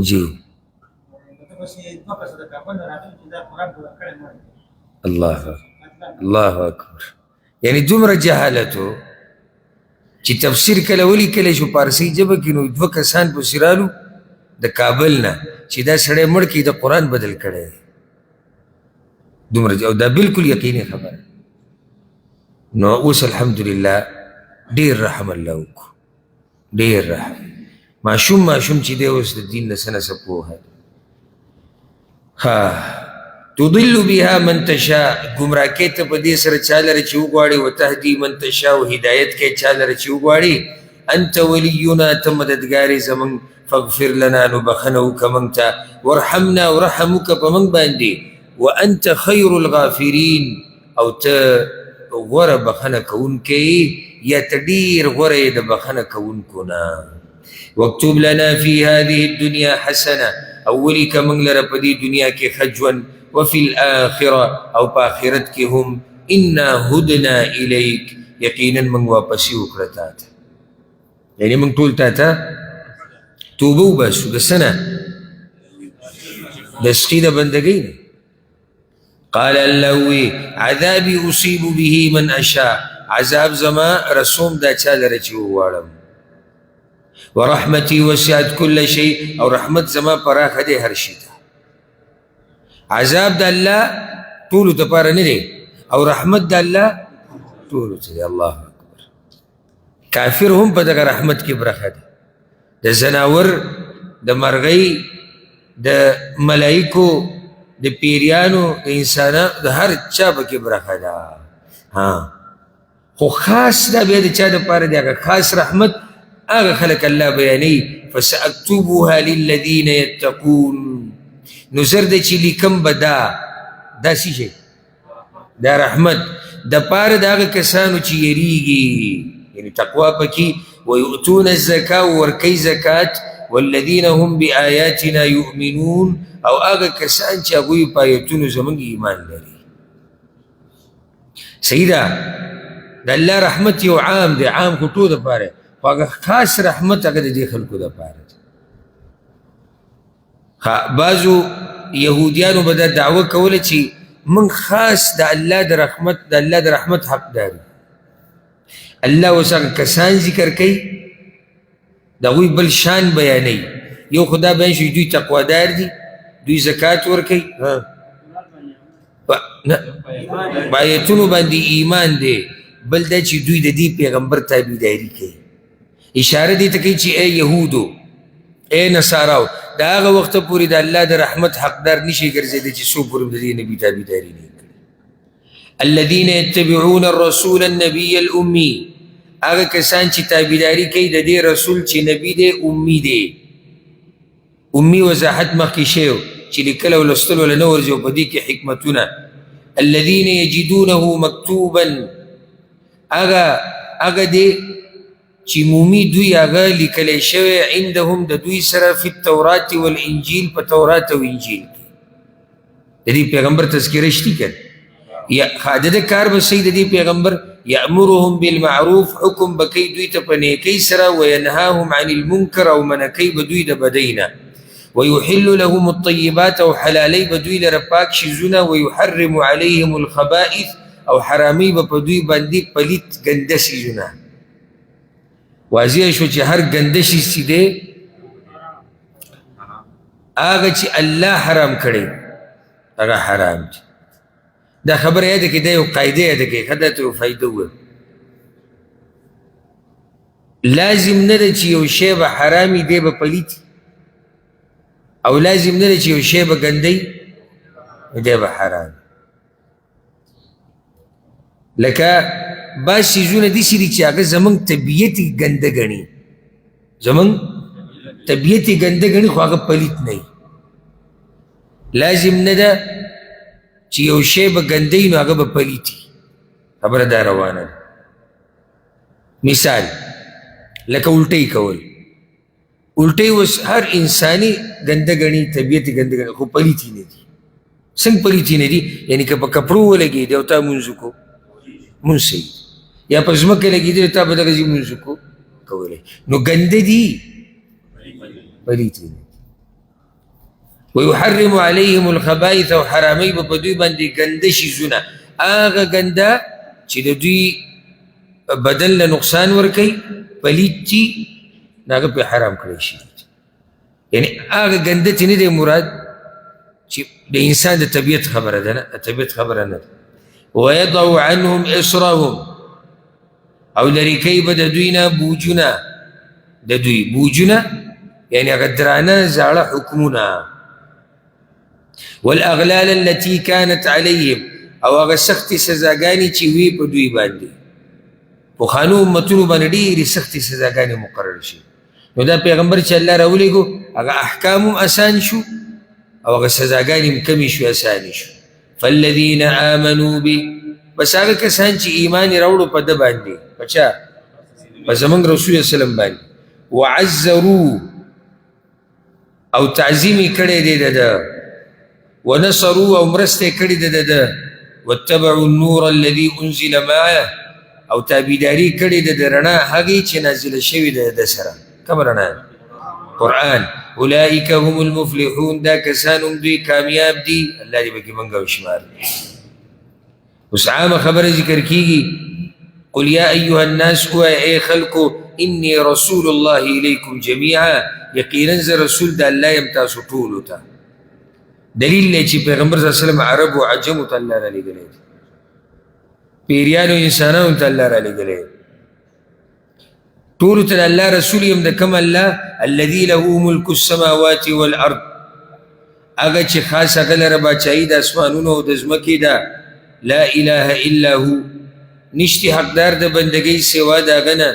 جی الله الله اکبر. یعنی دومره جهالت و چې تفسیر کله ولیکل شو پارسي ژبه کې، نو دوه کسان پسې رالو د کابل نه چې دا سړی مړ کړي د قرآن بدل کړی دی. دومره، او دا بالکل یقیني خبره. نو اوس الحمدلله ډېر رحم الله وکړو، ډېر رحم. ماشوم ماشوم چې دی اوس د دین نه څه نه څه پوهه دی. ها تضل بها من تشاء، ګمراه کې ته په دې سره چا لره چې وغواړي، وتهدي من تشاء، او هدایت کې چا لره چې وغواړي. انت ولینا، ته مددګار یې زموږ، فاغفر لنا، نو بخښنه وکړه موږ ته، وارحمنا، او رحم وکړه په موږ باندې، وانت خیر الغافرین، او ته غوره بخښنه کوونکی یا ته ډېر غوره یې د بخښنه کوونکو نه. واکتب لنا فی هذه الدنیا حسنه، او ولیکه موږ لره په دې دنیا کې ښه ژوند، وفي الآخرة، او په آخرت کې هم، انا هدنا الیک، یقینا موږ واپسي وکړه تا ته. یعنې موږ ټول تا ته توبه وباسو د څه نه؟ د سخي د بندګۍ نه. قال الله وی عذابي اصیب به من اشاء، عذاب زما رسوم دا چا لره چې وغواړم. ورحمتي وسعت كل شيء، او رحمت زما پراخه دی هر شي ته. عذاب د الله ټولو دپاره نه دی، او رحمت د الله ټولو ته دی. الله اکبر. کافر هم په دغه رحمت کې برخه ده. د ځناور، د مرغۍ، د ملایکو، د پیریانو، د انسانانو، د هر چا پکې برخه ده. ها، خو خاص دا بیا د چا دپاره دی؟ هغه خاص رحمت هغه خلک الله بیانوي، فسأکتبها للذین یتقون. نو زر دی چې لیکم به دا دا څه شی؟ دا رحمت د پاره د هغه کسانو چې یریږي، یعنی تقوا پکې، ویؤتون الزکا، ورکوي زکات، والذین هم بآیاتنا یؤمنون، او هغه کسان چې هغوی په آیتونو زموږ ایمان لري. صحیح ده. د الله رحمت یو عام دی، عام خو ټولو دپاره، خو هغه خاص رحمت هغه د دې خلکو دپاره دی. بعضو یهودیانو به دا دعوه کوله چې موږ خاص د الله د رحمت، د الله د رحمت حقدار یو. الله اوس هغه کسان ذکر کوي، د هغوی بل شان بیانوي. یو خو دا بیان شو چې دوی تقوادار دي، دوی زکات ورکوي، په آیتونو باندې ایمان دی. بل دا چې دوی د دې پیغمبر تابعداري کوي. اشاره دې ته کوي چې ای یهودو، ای نصاراو، د هغه وخته پورې د الله د رحمت حقدار نشي ګرځېدی چې څو پورې د دې نبي تابعداري نه کړي. الذين يتبعون الرسول النبي الأمي، هغه کسان چې تابعداري کوي د دې رسول چې نبي دی، امي دی. امي وضاحت مخکې شوی چې لیکل او لوستل وله نه ورځي، او په دې کې حکمتونه. الذين يجدونه مکتوبا، هغه دی چې مومي دوی هغه لیکلی شوی، عندهم د دوی سره، فی التورات والانجیل، په تورات او انجیل کې د دې پیغمبر تذکره شتي که یا د ده کار به صحیح د دې پیغمبر، یأمرهم بالمعروف، حکم به کوي دوی ته په نیکۍ سره، وینهاهم عن المنکر، او منع کوي به دوی د بدۍ نه، ویحل لهم الطیبات، او حلالوي به دوی لره پاک شیزونه، ویحرم علیهم الخبائث، او حرامي به په دوی باندې پلیت ګنده څیزونه. واضح شو چې هر ګنده شیز چې دی هغه چې الله حرام کړی هغه حرام دی. دا خبره یاده کړئ، دا یو قاعده یاده کړئ، ښه دا ته یو فایده ووایم. لازم نه ده چې یو شی به حرامي دی به پلیت، او لازم نه ده چې یو شی به ګندی دی به حرام. لکه بعض څیزونه داسې دي چې هغه زموږ طبیعت یې ګنده ګڼي، زموږ طبیعت یې ګنده ګڼي، خو هغه پلیت نه وي. لازم نه ده چې یو شی به ګنده وي نو هغه به پلیت وي. خبره دا روانه ده. مثال لکه الټۍ کول، الټۍ اوس هر انساني ګنده ګڼي، طبیعت یې ګنده ګڼي، خو پلیتي نه دي. څنګه پلیتي نه دي؟ یعنې که په کپړو ولګېدې او تا مونځ وکړو، مونځ صحیح، یا په ځمکه لګېدلی تا به دغسې مونځ وکړو کولی، نو ګنده دي، پلیتي نه دي. ویحرم علیهم الخبائث، او حراموي به په دوی باندې ګنده شیزونه، هغه ګنده چې د دوی بدن له نقصان ورکوي، پلیت دي، هغه پرې حرام کړی شي. یعنې هغه ګنده چې نه دی مراد چې د انسان د طبیعت خبره ده، نه د طبیعت خبره نه ده. ویضع عنهم اصرهم، او لرې کوي به د دوی نه بوجونه، د دوی بوجونه یعنې هغه درانه زاړه حکمونه، والاغلال التي كانت عليهم، او هغه سختې سزاګانې چې وي په دوی باندې. پخوانو امتونو باندې ډېرې سختې سزاګانې مقرر شي. نو دا پیغمبر چې الله راولېږو هغه احکام هم اسان شو او هغه سزاګانې هم کمې شوې، اسانې شو. فالذین آمنوا به، بس هغه کسان چې ایمان یې راوړو په ده باندې، په چا؟ په زمونږ رسول وسلم باندې. وعزرو او تعظیم یې کړی دی د ده، ونصرو او مرسته یې کړې ده د ده، واتبعوا النور الذي انزل معه او تابعداري کړې ده د رڼا هغې چې نازله شوې ده د ده سره. کومه رڼا؟ قرآن. اولئک هم المفلحون، دا کسان هم دوی کامیاب دي، الله دې پکې موږ وشمار. اوس عامه خبره ذکر کیږي، قل یا ایها الناس، ووایه ای خلکو، انی رسول الله الیکم جمیعا، یقینا زه رسول د الله یم تاسو ټولو ته. دلیل دی چې پیغمبر صلی الله علیه وسلم عربو عجمو ته الله رالیږلی دی، پیریانو انسانانو ته الله رالیږلی دی، ټولو ته د الله رسول یم. د کوم الله؟ الذي له ملک السماوات والارض، هغه چې خاص هغه لره باچایي د اسمانونو او د ځمکې ده. لا اله الا هو، نشتي حقدار د بندګۍ سوا د هغه نه.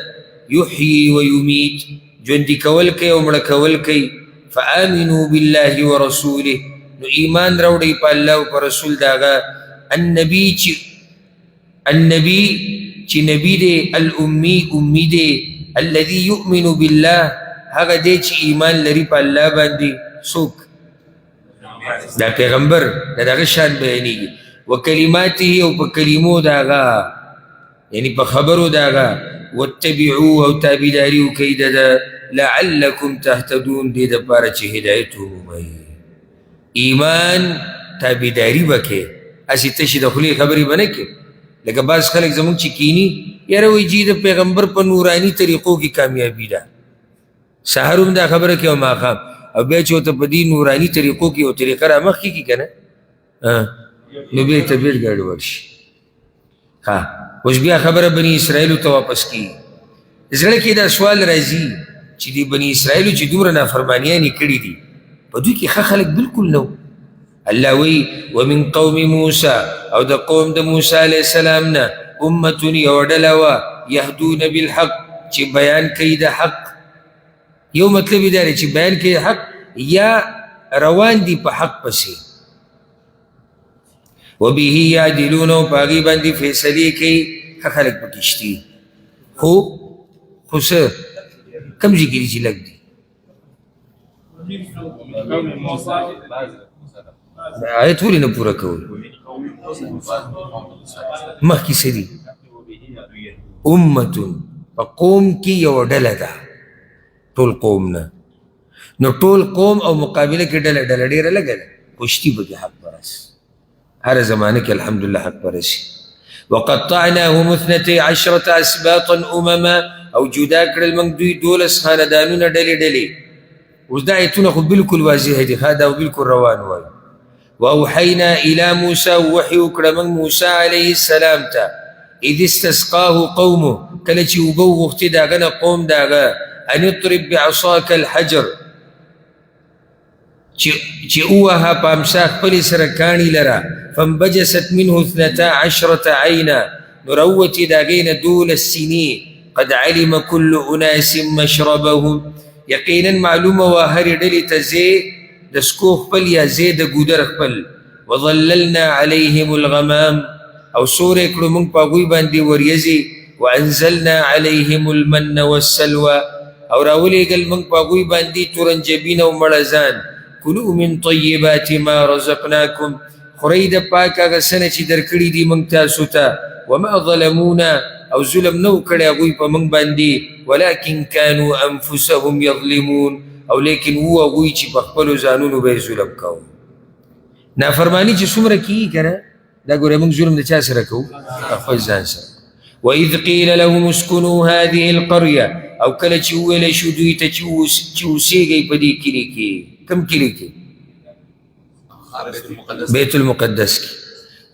یحیي و یمیت، ژوندي کول کوي او مړه کول کوي. فآمنوا بالله ورسوله، نو ایمان راوړئ په الله او په رسول د هغه. النبي چې النبي چې نبی دی، الامي امي دی، الذي يؤمن بالله، هغه دی چې ایمان لري په الله باندې. څوک؟ دا پیغمبر د دغه شان بیانېږي. وکلماته، او په کلمو د هغه، یعنی په خبرو د هغه. واتبعو، او تابعداري وکړئ د ده، لعلکم تهتدون، دې دپاره چې هدایت ومومئ. ایمان تابعداري به کوې، هسې تشې د خولې خبرې به نه کوې. لکه بعض خلک زموږ چې کیني، یاره وایي جي د پیغمبر په نوراني طریقو کې کامیابي ده، سهار هم دا خبره کوي او ماښام، او بیا چې ورته په دې نوراني طریقو کې یو طریقه رامخکې کړي که نه، نو بیا یې طبیعت ګډوډ شي. ها اوس بیا خبره بني اسرائیلو ته واپس کیږي. زړه کې دا سوال راځي چې د بني اسرائیلو چې دومره نافرمانیانې کړي دي، په دوی کې ښه خلک بالکل نه وو. الله وایي ومن قوم موسی، او د قوم د موسی علیه السلام نه امة یوه ډله وه، یهدون بالحق، چې بیان کوي د حق. یو مطلب یې دا دی چې بیان کوي حق، یا روان دي په حق پسې. وبه یعدلون، او په هغې باندې فیصلې کوي. ښه خلک پکې شتي، خو څه کم ځای کې دي چې لږ دي. آیت ولې نه پوره کوئ؟ مخکې څه دي؟ امة، په قوم کې یوه ډله ده، ټول قوم نه، نو ټول قوم او مقابله کې ډله ډله ډېره لږه ده، خو شتي پکې حق پرست. هره زمانه کې الحمدلله حق پرست. وقطعناهم اثنتي عشرة اسباطا امما، او جدا کړل موږ دوی 12 خاندانونه ډلې ډلې. اوس دا آیتونه خو بالکل واضح دي، ښه دا بالکل روان وایي. واوحینا الی موسی، وحي وکړه موږ موسی علیه السلام ته، اذ استسقاه قومه، کله چې اوبه وغوښتې د هغه نه قوم د هغه، ان اضرب بعصاک الحجر، چې ووهه په امسا خپلې سره کاڼي لره. فانبجست منه اثنتا عشرة عینا، نو راووتې د هغې نه 12 سینې. قد علم كل اناس مشربهم، یقینا معلومه وه هرې ډلې ته ځای د سکو خپل یا ځای د ګودر خپل. وظللنا علیهم الغمام، او سوری کړو موږ په هغوی باندې وریځې. وانزلنا علیهم المن والسلوى، او راولېږل موږ په هغوی باندې تورنجبین او مړزان. کلو من طیبات ما رزقناکم، خورئ د پاک هغه څه نه چې درکړي دي موږ تاسو ته. وما ظلمونا، او ظلم نه و کړی هغوی په موږ باندې، ولکن کانو انفسهم یظلمون، او لیکن وو هغوی چې په خپلو ځانونو به یې ظلم کاوه. نافرماني چې څومره کېږي که نه، دا ګوره موږ ظلم د چا سره کوو؟ د خپل ځان سره. وإذ قیل لهم اسکنوا هذه القرية، او کله چې وویلی شو دوی ته چې اوسېږئ په دې کلي کې. کوم کلي کې؟ بیت المقدس کې.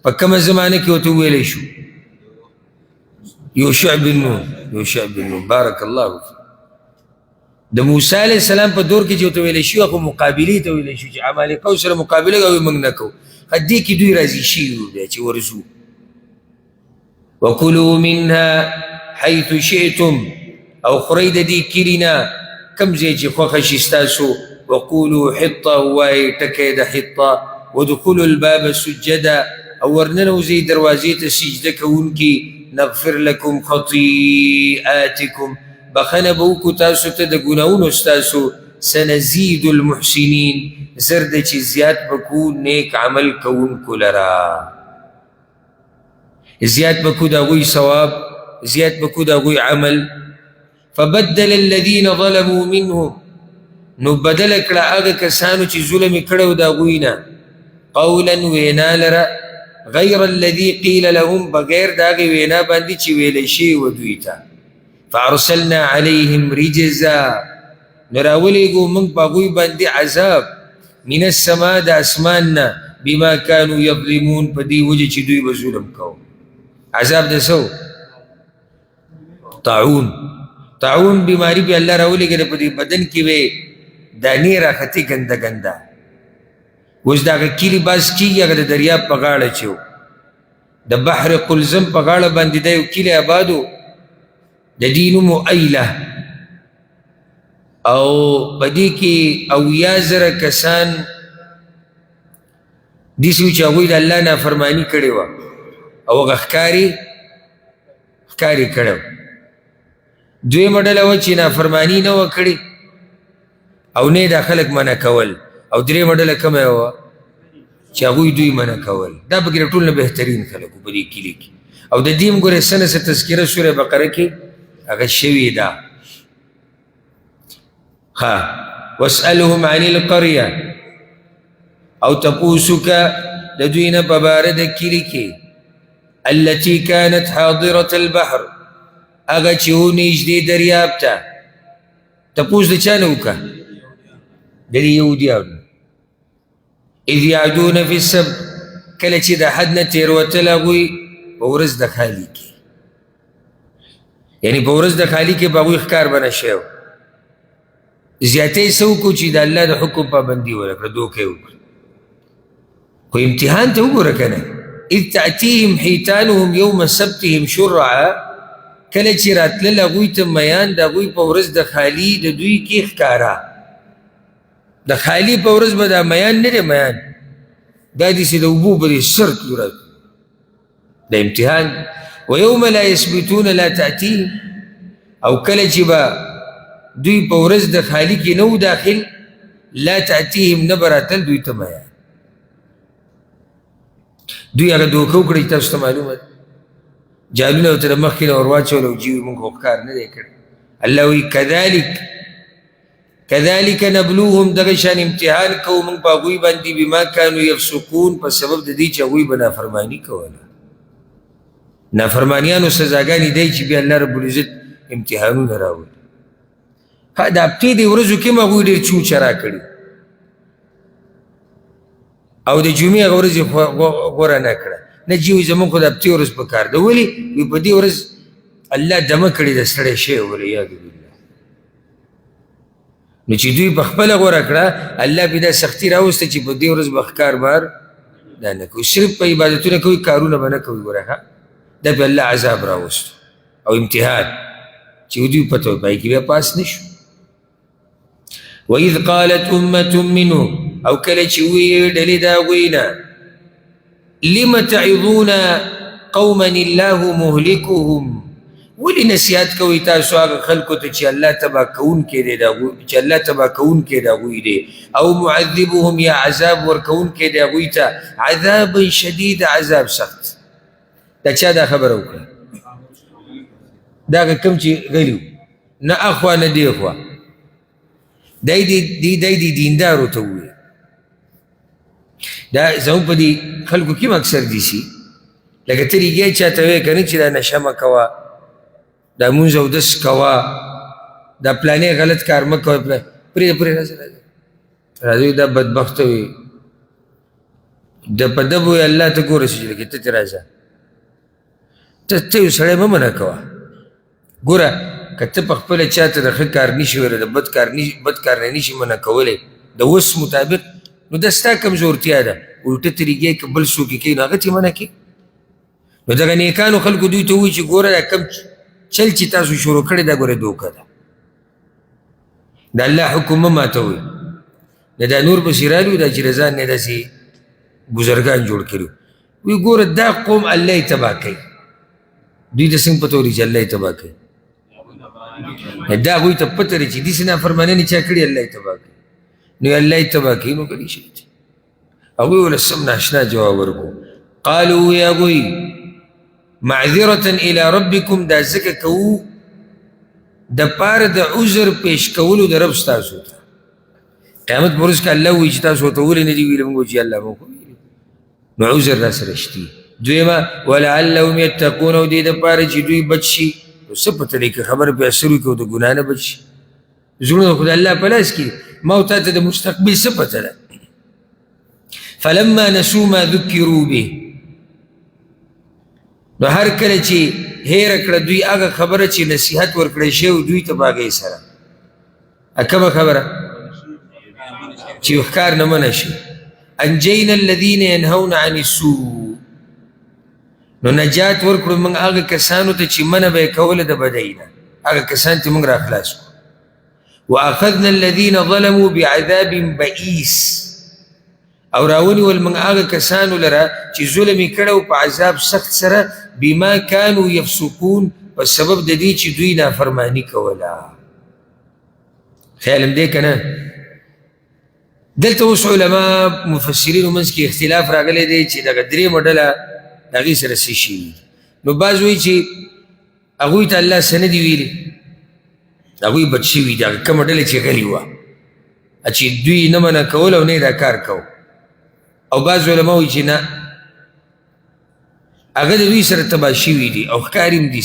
په کومه زمانه کې ورته وویلی شو؟ یوشع بن نون. یوشع بن نون، بارک الله فیک. د موسی علیه السلام په دور کې چې ورته ویلی شو، خو مقابلې ته ویلی شو چې عمالقه سره مقابله کوي، موږ نه کوو. دې کې دوی راضي شوي وو بیا چې ورځو. وکلوا منها حیث شئتم، او خورئ د دې کلي نه کوم ځای چې خوښه شي ستاسو. وقولوا حطه، وایئ ټکی د حطه. ودخلوا الباب سجدا، او ورننوځئ دروازې ته سجده کوونکي. نغفر لکم خطیئاتکم، بخښنه به وکړو تاسو ته د ګناهونو ستاسو. سنزید المحسنین، زر ده چې زیات به کړو نیک عمل کوونکو لره، زیات به کړو د هغوی ثواب، زیات به کړو د هغوی عمل. فبدل الذین ظلموا منهم، نو بدل کړه هغه کسانو چې ظلم یې کړی و د هغوی نه، قولا وینا لره، غیر الذي قیل لهم، بغیر د هغې وینا باندې چې ویلی شوي وه دوی ته. فارسلنا علیهم رجزا، نو راولېږو موږ په هغوی باندې عذاب، من السما، د اسمان نه، بما کانو یظلمون، په دې وجه چې دوی به ظلم کوو. عذاب د څه و؟ طاعون. طاعون بیماری به الله راولېږله، په دې بدن کې به دانې راختې ګنده ګنده. اوس د هغه کلي باز کېږي، هغه د دریاب په غاړه چې و، د بحر قلزم په غاړه باندې دا یو کلی آباد و، د دې نوم و ایله، او په دې کې 70,000 کسان داسې وو چې هغوی د الله نافرماني کړې وه او هغه ښکاري کړی و. دویمه ډله وه چې نافرماني نه وه کړې او نه یې دا خلک منع کول، او درېیمه ډله کومه وه چې هغوی دوی منع کول. دا پکې د ټولو نه بهترین خلک وو په دې کلي کې. او د دې هم ګورې څه نه څه تذکره سوره بقره کې هغه شوې ده. ها، واسألهم عن القرية، او تپوس وکړه د دوی نه په باره د کلي کې، التي كانت حاضرة البحر، هغه چې و نږدې دریاب ته. تپوس د چا نه وکړه؟ د دې یهودیانو. اذ یعدون فی السبت، کله چې د حد نه تېروتل هغوی په ورځ د خالي کې، یعنی په ورځ د خالي کې به هغوی ښکار به نه شوی. زیاتی یې څه وکړو چې د الله د حکم پابندي ونه کړه، دوکه یې وکړه. خو امتحان ته وګوره که نه، اذ تأتیهم حیتانهم یوم سبتهم شرعا، کله چې راتلل هغوی ته میان د هغوی په ورځ د خالي د دوی کې ښکاره. د خالي په ورځ به دا میان نه دی، میان دا داسې د اوبو په دې سر تلو راتلو، د امتحان. ویوم لا یثبتون لا تأتیهم، او کله چې به دوی په ورځ د خالي کې نه وو داخل، لا تأتیهم، نه به راتلل دوی ته میان. دوی هغه دوکه وکړه چې تاسو ته معلومه ده، جالونه ورته د مخکې نه ور واچول او جي موږ خو ښکار نه دی کړی. الله وایي کذلک کذلک نبلوهم، دغه شان امتحان کوو موږ په هغوی باندې، بما کانو یفسقون، په سبب د دې چې هغوی به نافرماني کوله. نافرمانیانو سزاګانې دی چې بیا الله رب العزت امتحانونه راوړي. ها، د هفتې دې ورځو کې هم هغوی ډېر چون چرا کړي او د جمعې هغه ورځ یې غوره نه کړه. نه جي وایي زموږ خو د هفتې ورځ په کار ده. ولې؟ وایي په دې ورځ الله دمه کړې ده، ستړی شوی والعیاذ بالله. نو چې دوی په خپله غوره کړه، الله پرې دا سختي راوسته چې په دې ورځ به ښکار بار دا نه کوي، صرف په عبادتونه کوي، کارونه به نه کوي. ګوره ښه، دا پرې الله عذاب راوستو او امتحان چې دوی پته وي پای کې بیا پاس نه شو. وإذ قالت أمة منهم، او کله چې ویې ډلې د هغوی نه، لم تعظون قوما الله مهلکهم، ولې نصیحت کوئ تاسو هغه خلکو ته چې الله تباه کوونکی دی د هغوی، چې الله تباه کوونکی د هغوی دی، او معذبهم، یا عذاب ورکوونکی دی هغوی ته، عذابا شدید، عذاب سخت. دا چا دا خبره وکړه؟ دا هغه کوم چې غلي وو، نه اخوا نه دېخوا، دی دی دیندارو ته وویل. دا زموږ په دې خلکو کې هم اکثر دي سي، لکه ته رېږی چا ته وایې که نه چې دا نشه مه کوه، دا مونځ اودس کوه، دا پلانې غلط کار مه کوه، پرېږده پرېږده، راځه راځه راځه، دا بدبخته وي، د په ده بوی الله ته ګوره چې لکه ته ترې راځه، ته یو سړی مه منع کوه. ګوره که ته په خپله چا ته د ښه کار نشي ویلی، د بد کار نه نشي منع کولی د وس مطابق، نو دا ستا کمزورتیا ده. الټه طریقې که بل څوک یې کوي نو هغه ترې منع کوي. نو دغه نیکانو خلکو دوی ته ووایي چې ګوره دا کوم چل چې تاسو شروع کړی دا ګوره دوکه ده، د الله حکم مه ماتوئ. نه دا نور پسې رالو، دا چې د ځان نه داسې بزرګان جوړ کړي. وی ګوره دا قوم الله یې تباه کوي. دوی ته څنګه پته ولګي چې الله یې تباه کوي؟ دا هغوی ته پته لري چې داسې نافرماني نه چا کړي، الله یې تباه کوي. نو الله یې تباه کوي نو کړي شي. هغوی ورله سم ناشنا جواب ورکړو. قالو وی هغوی معذرة الى ربکم، دا ځکه کوو د پاره د عذر پیش کولو د رب ستاسو ته. قیامت په ورځ کې الله وایي چې تاسو ورته ولې نه دي ویلي؟ موږ چې الله موږ نو عذر را سره شتي. دویمه ولعلهم یتقون، او دې دپاره چې دوی بچ شي. نو څه پته دی که خبره پرې اثر وکړي او د ګناه نه بچ شي؟ زړونه خو د الله په لاس کې، ما او تا ته د مستقبل څه پته ده؟ فلما نسو ما ذکروا به، نو هر کله چې هېره کړه دوی هغه خبره چې نصیحت ورکړی شوی دوی ته په هغې سره. کومه خبره چې ښکار نه منع شي. انجینا الذین ینهون عن السوء، نو نجات ورکړو موږ هغه کسانو ته چې منع به یې کوله د بدۍ نه، هغه کسان چې موږ راخلاص کړو. واخذنا الذین ظلموا بعذاب بئیس، او راونیول موږ هغه کسانو لره چې ظلم یې کړی و په عذاب سخت سره، بما کانو یفسقون، په سبب د دې چې دوی نافرماني کوله. خیال هم دی که نه؟ دلته اوس علما مفسرینو منځ کې اختلاف راغلی دی چې دغه درېیمه ډله د هغې سره څه شوي دي. نو بعض وایي چې هغوی ته الله څه نه دي ویلي، هغوی بچ شوي دي. هغه کومه ډله چې غلي وه چې دوی نه منع کول او نه یې دا کار کوو. او بعض علما وایي چې نه، هغه د دوی سره تباه شوي دي او ښکاري هم دي.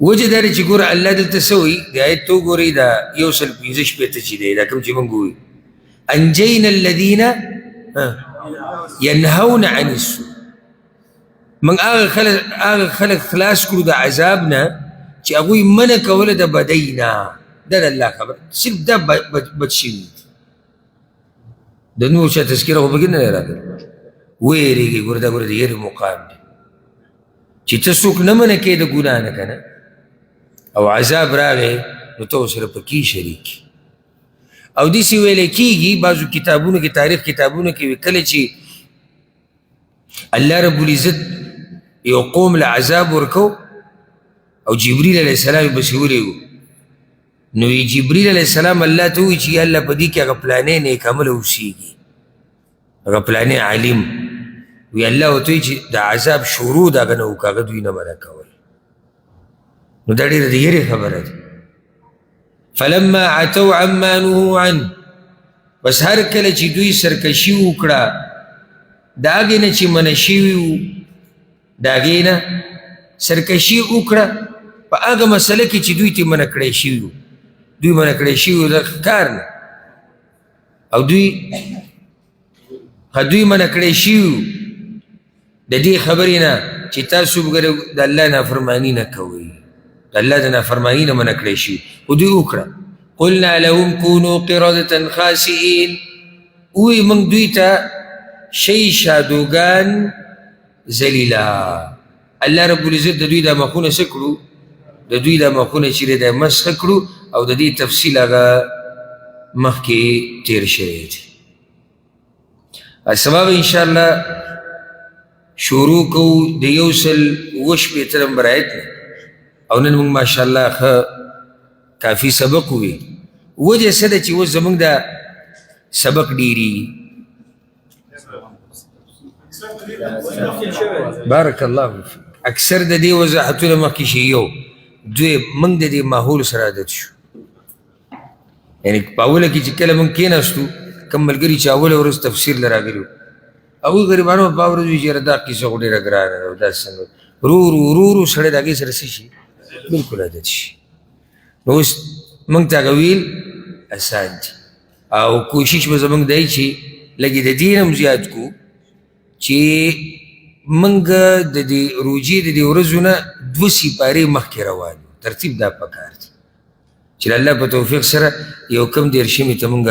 وجه دا دی چې ګوره الله دلته څه وایي، د آیت ته وګورئ، دا 165 چې دی، دا کوم چې موږ وایو انجینا الذین ینهون عن السوء، موږ هغه خلک خلاص کړو د عذاب نه چې هغوی منع کوله د بدۍ نه. دا د الله خبره، صرف دا بچ شوي دي. د نور چا تذکره خو پکې نه دی راغلې. ویرېږي، ګوره دا ګوره د یرې مقام دی چې ته څوک نه منع کوې د ګناه نه که نه، او عذاب راغی نو ته ورسره پکې شریک. او داسې ویلی کېږي بعضو کتابونو کې، تاریخ کتابونو کې، کله چې الله رب العزت یو قوم له عذاب ورکو او جبریل علیه السلام یې پسې ولېږو، نو جبریل علیه السلام الله ته ووایي چې یا الله په دې کې هغه پلانی نیک عمله اوسېږي، هغه پلانی عالم. وی الله ورته وایي چې د عذاب شروع د هغه نه وکړه، هغه دوی نه منع کول. نو دا ډېره د یرې خبره ده. فلما عتوا عما نهوا عنه، بس هر کله چې دوی سرکشي وکړه د هغې نه چې منع شوي وو، د هغې نه سرکشي وکړه په هغه مسله کې چې دوی ترې منع کړی شوي وو، دوی منع کړی شوي وو د کار نه، او دوی منع کړی شوي وو د دې خبرې نه چې تاسو به د الله نافرماني نه کوئ، د الله د نافرماني نه منع کړی شوي، خو دوی وکړه. قلنا لهم کونو قردة خاسئین، ووایي موږ دوی ته شئ شادوګان ذلیلا. الله رب العزت د دوی دا مخونه څه کړو؟ د دوی دا مخونه چې دی دا مسخ کړو، او د دې تفصیل هغه مخکې تېر شوی دی. سبا به انشاءالله شروع کوو د 167 نمبر آیت نه، او نن موږ ماشاءالله ښه کافي سبق ووي. وجه څه ده چې اوس زموږ دا سبق ډېرېږي؟ بارک الله فیک. اکثر د دې وضاحتونه مخکې شي. یو دوی موږ د دې ماحول سره عادت شو، یعنې په اوله کې چې کله موږ کېناستو، کوم ملګري چې اوله ورځ تفسیر له راغلي وو، هغوی غریبانو په ورځ وي چې یاره دا قصه خو ډېره ګرانه ده، دا څنګه ورو ورو ورو ورو سړی د هغې سره څه شي، بالکل عادت شي. نو اوس موږ ته هغه ویل اسان دي، او کوشش به زموږ دی چې لږې د دې نه هم زیات کړو چې موږ د دې روژې د دې ورځو نه 2 سپارې مخکې روان یو. ترتیب دا پکار دی چې د الله په توفیق سره یو کم 30مې ته موږ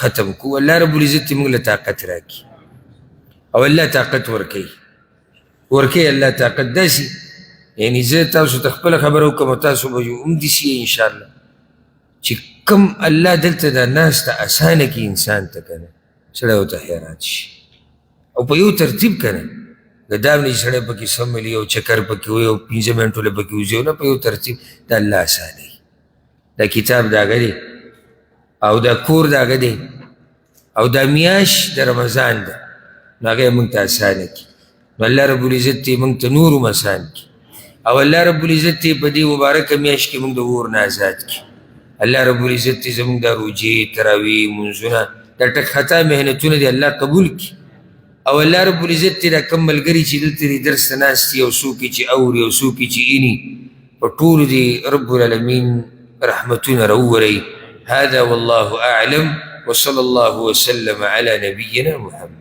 ختم کړو. الله رب العزت دې موږ له طاقت راکړي، او الله طاقت ورکوي، ورکوي الله طاقت داسې. یعنې زه تاسو ته خپله خبره وکړم او تاسو به هم داسې یئ انشاءالله چې کم الله دلته دا ناسته اسانه کړي انسان ته، که نه سړی ورته حیران شي. او په یو ترتیب که نه، که دا هم نه چې سړی پکې سملي او چکر پکې وي او 5 منټو له پکې وځي، نه، په یو ترتیب دا الله اسانوي. دا کتاب د هغه دی او دا کور د هغه دی او دا میاشت د رمضان ده، نو هغه یې موږ ته اسانه کړي. نو الله رب العزت یې موږ ته نور هم اسان کړي، او الله رب العزت یې په دې مبارکه میاشت کې موږ د اور نه ازاد کړي. الله رب العزت یې زموږ دا روژې، تراویح، مونځونه، دا ټک خطا محنتونه دې الله قبول کړي. او الله رب العزت دې دا کوم ملګري چې دلته دې درس ته ناست دي او څوک یې چې اوري او څوک یې چې ایني، په ټولو دې رب العالمین رحمتونه راووروي. هذا والله أعلم، وصلى الله وسلم على نبينا محمد.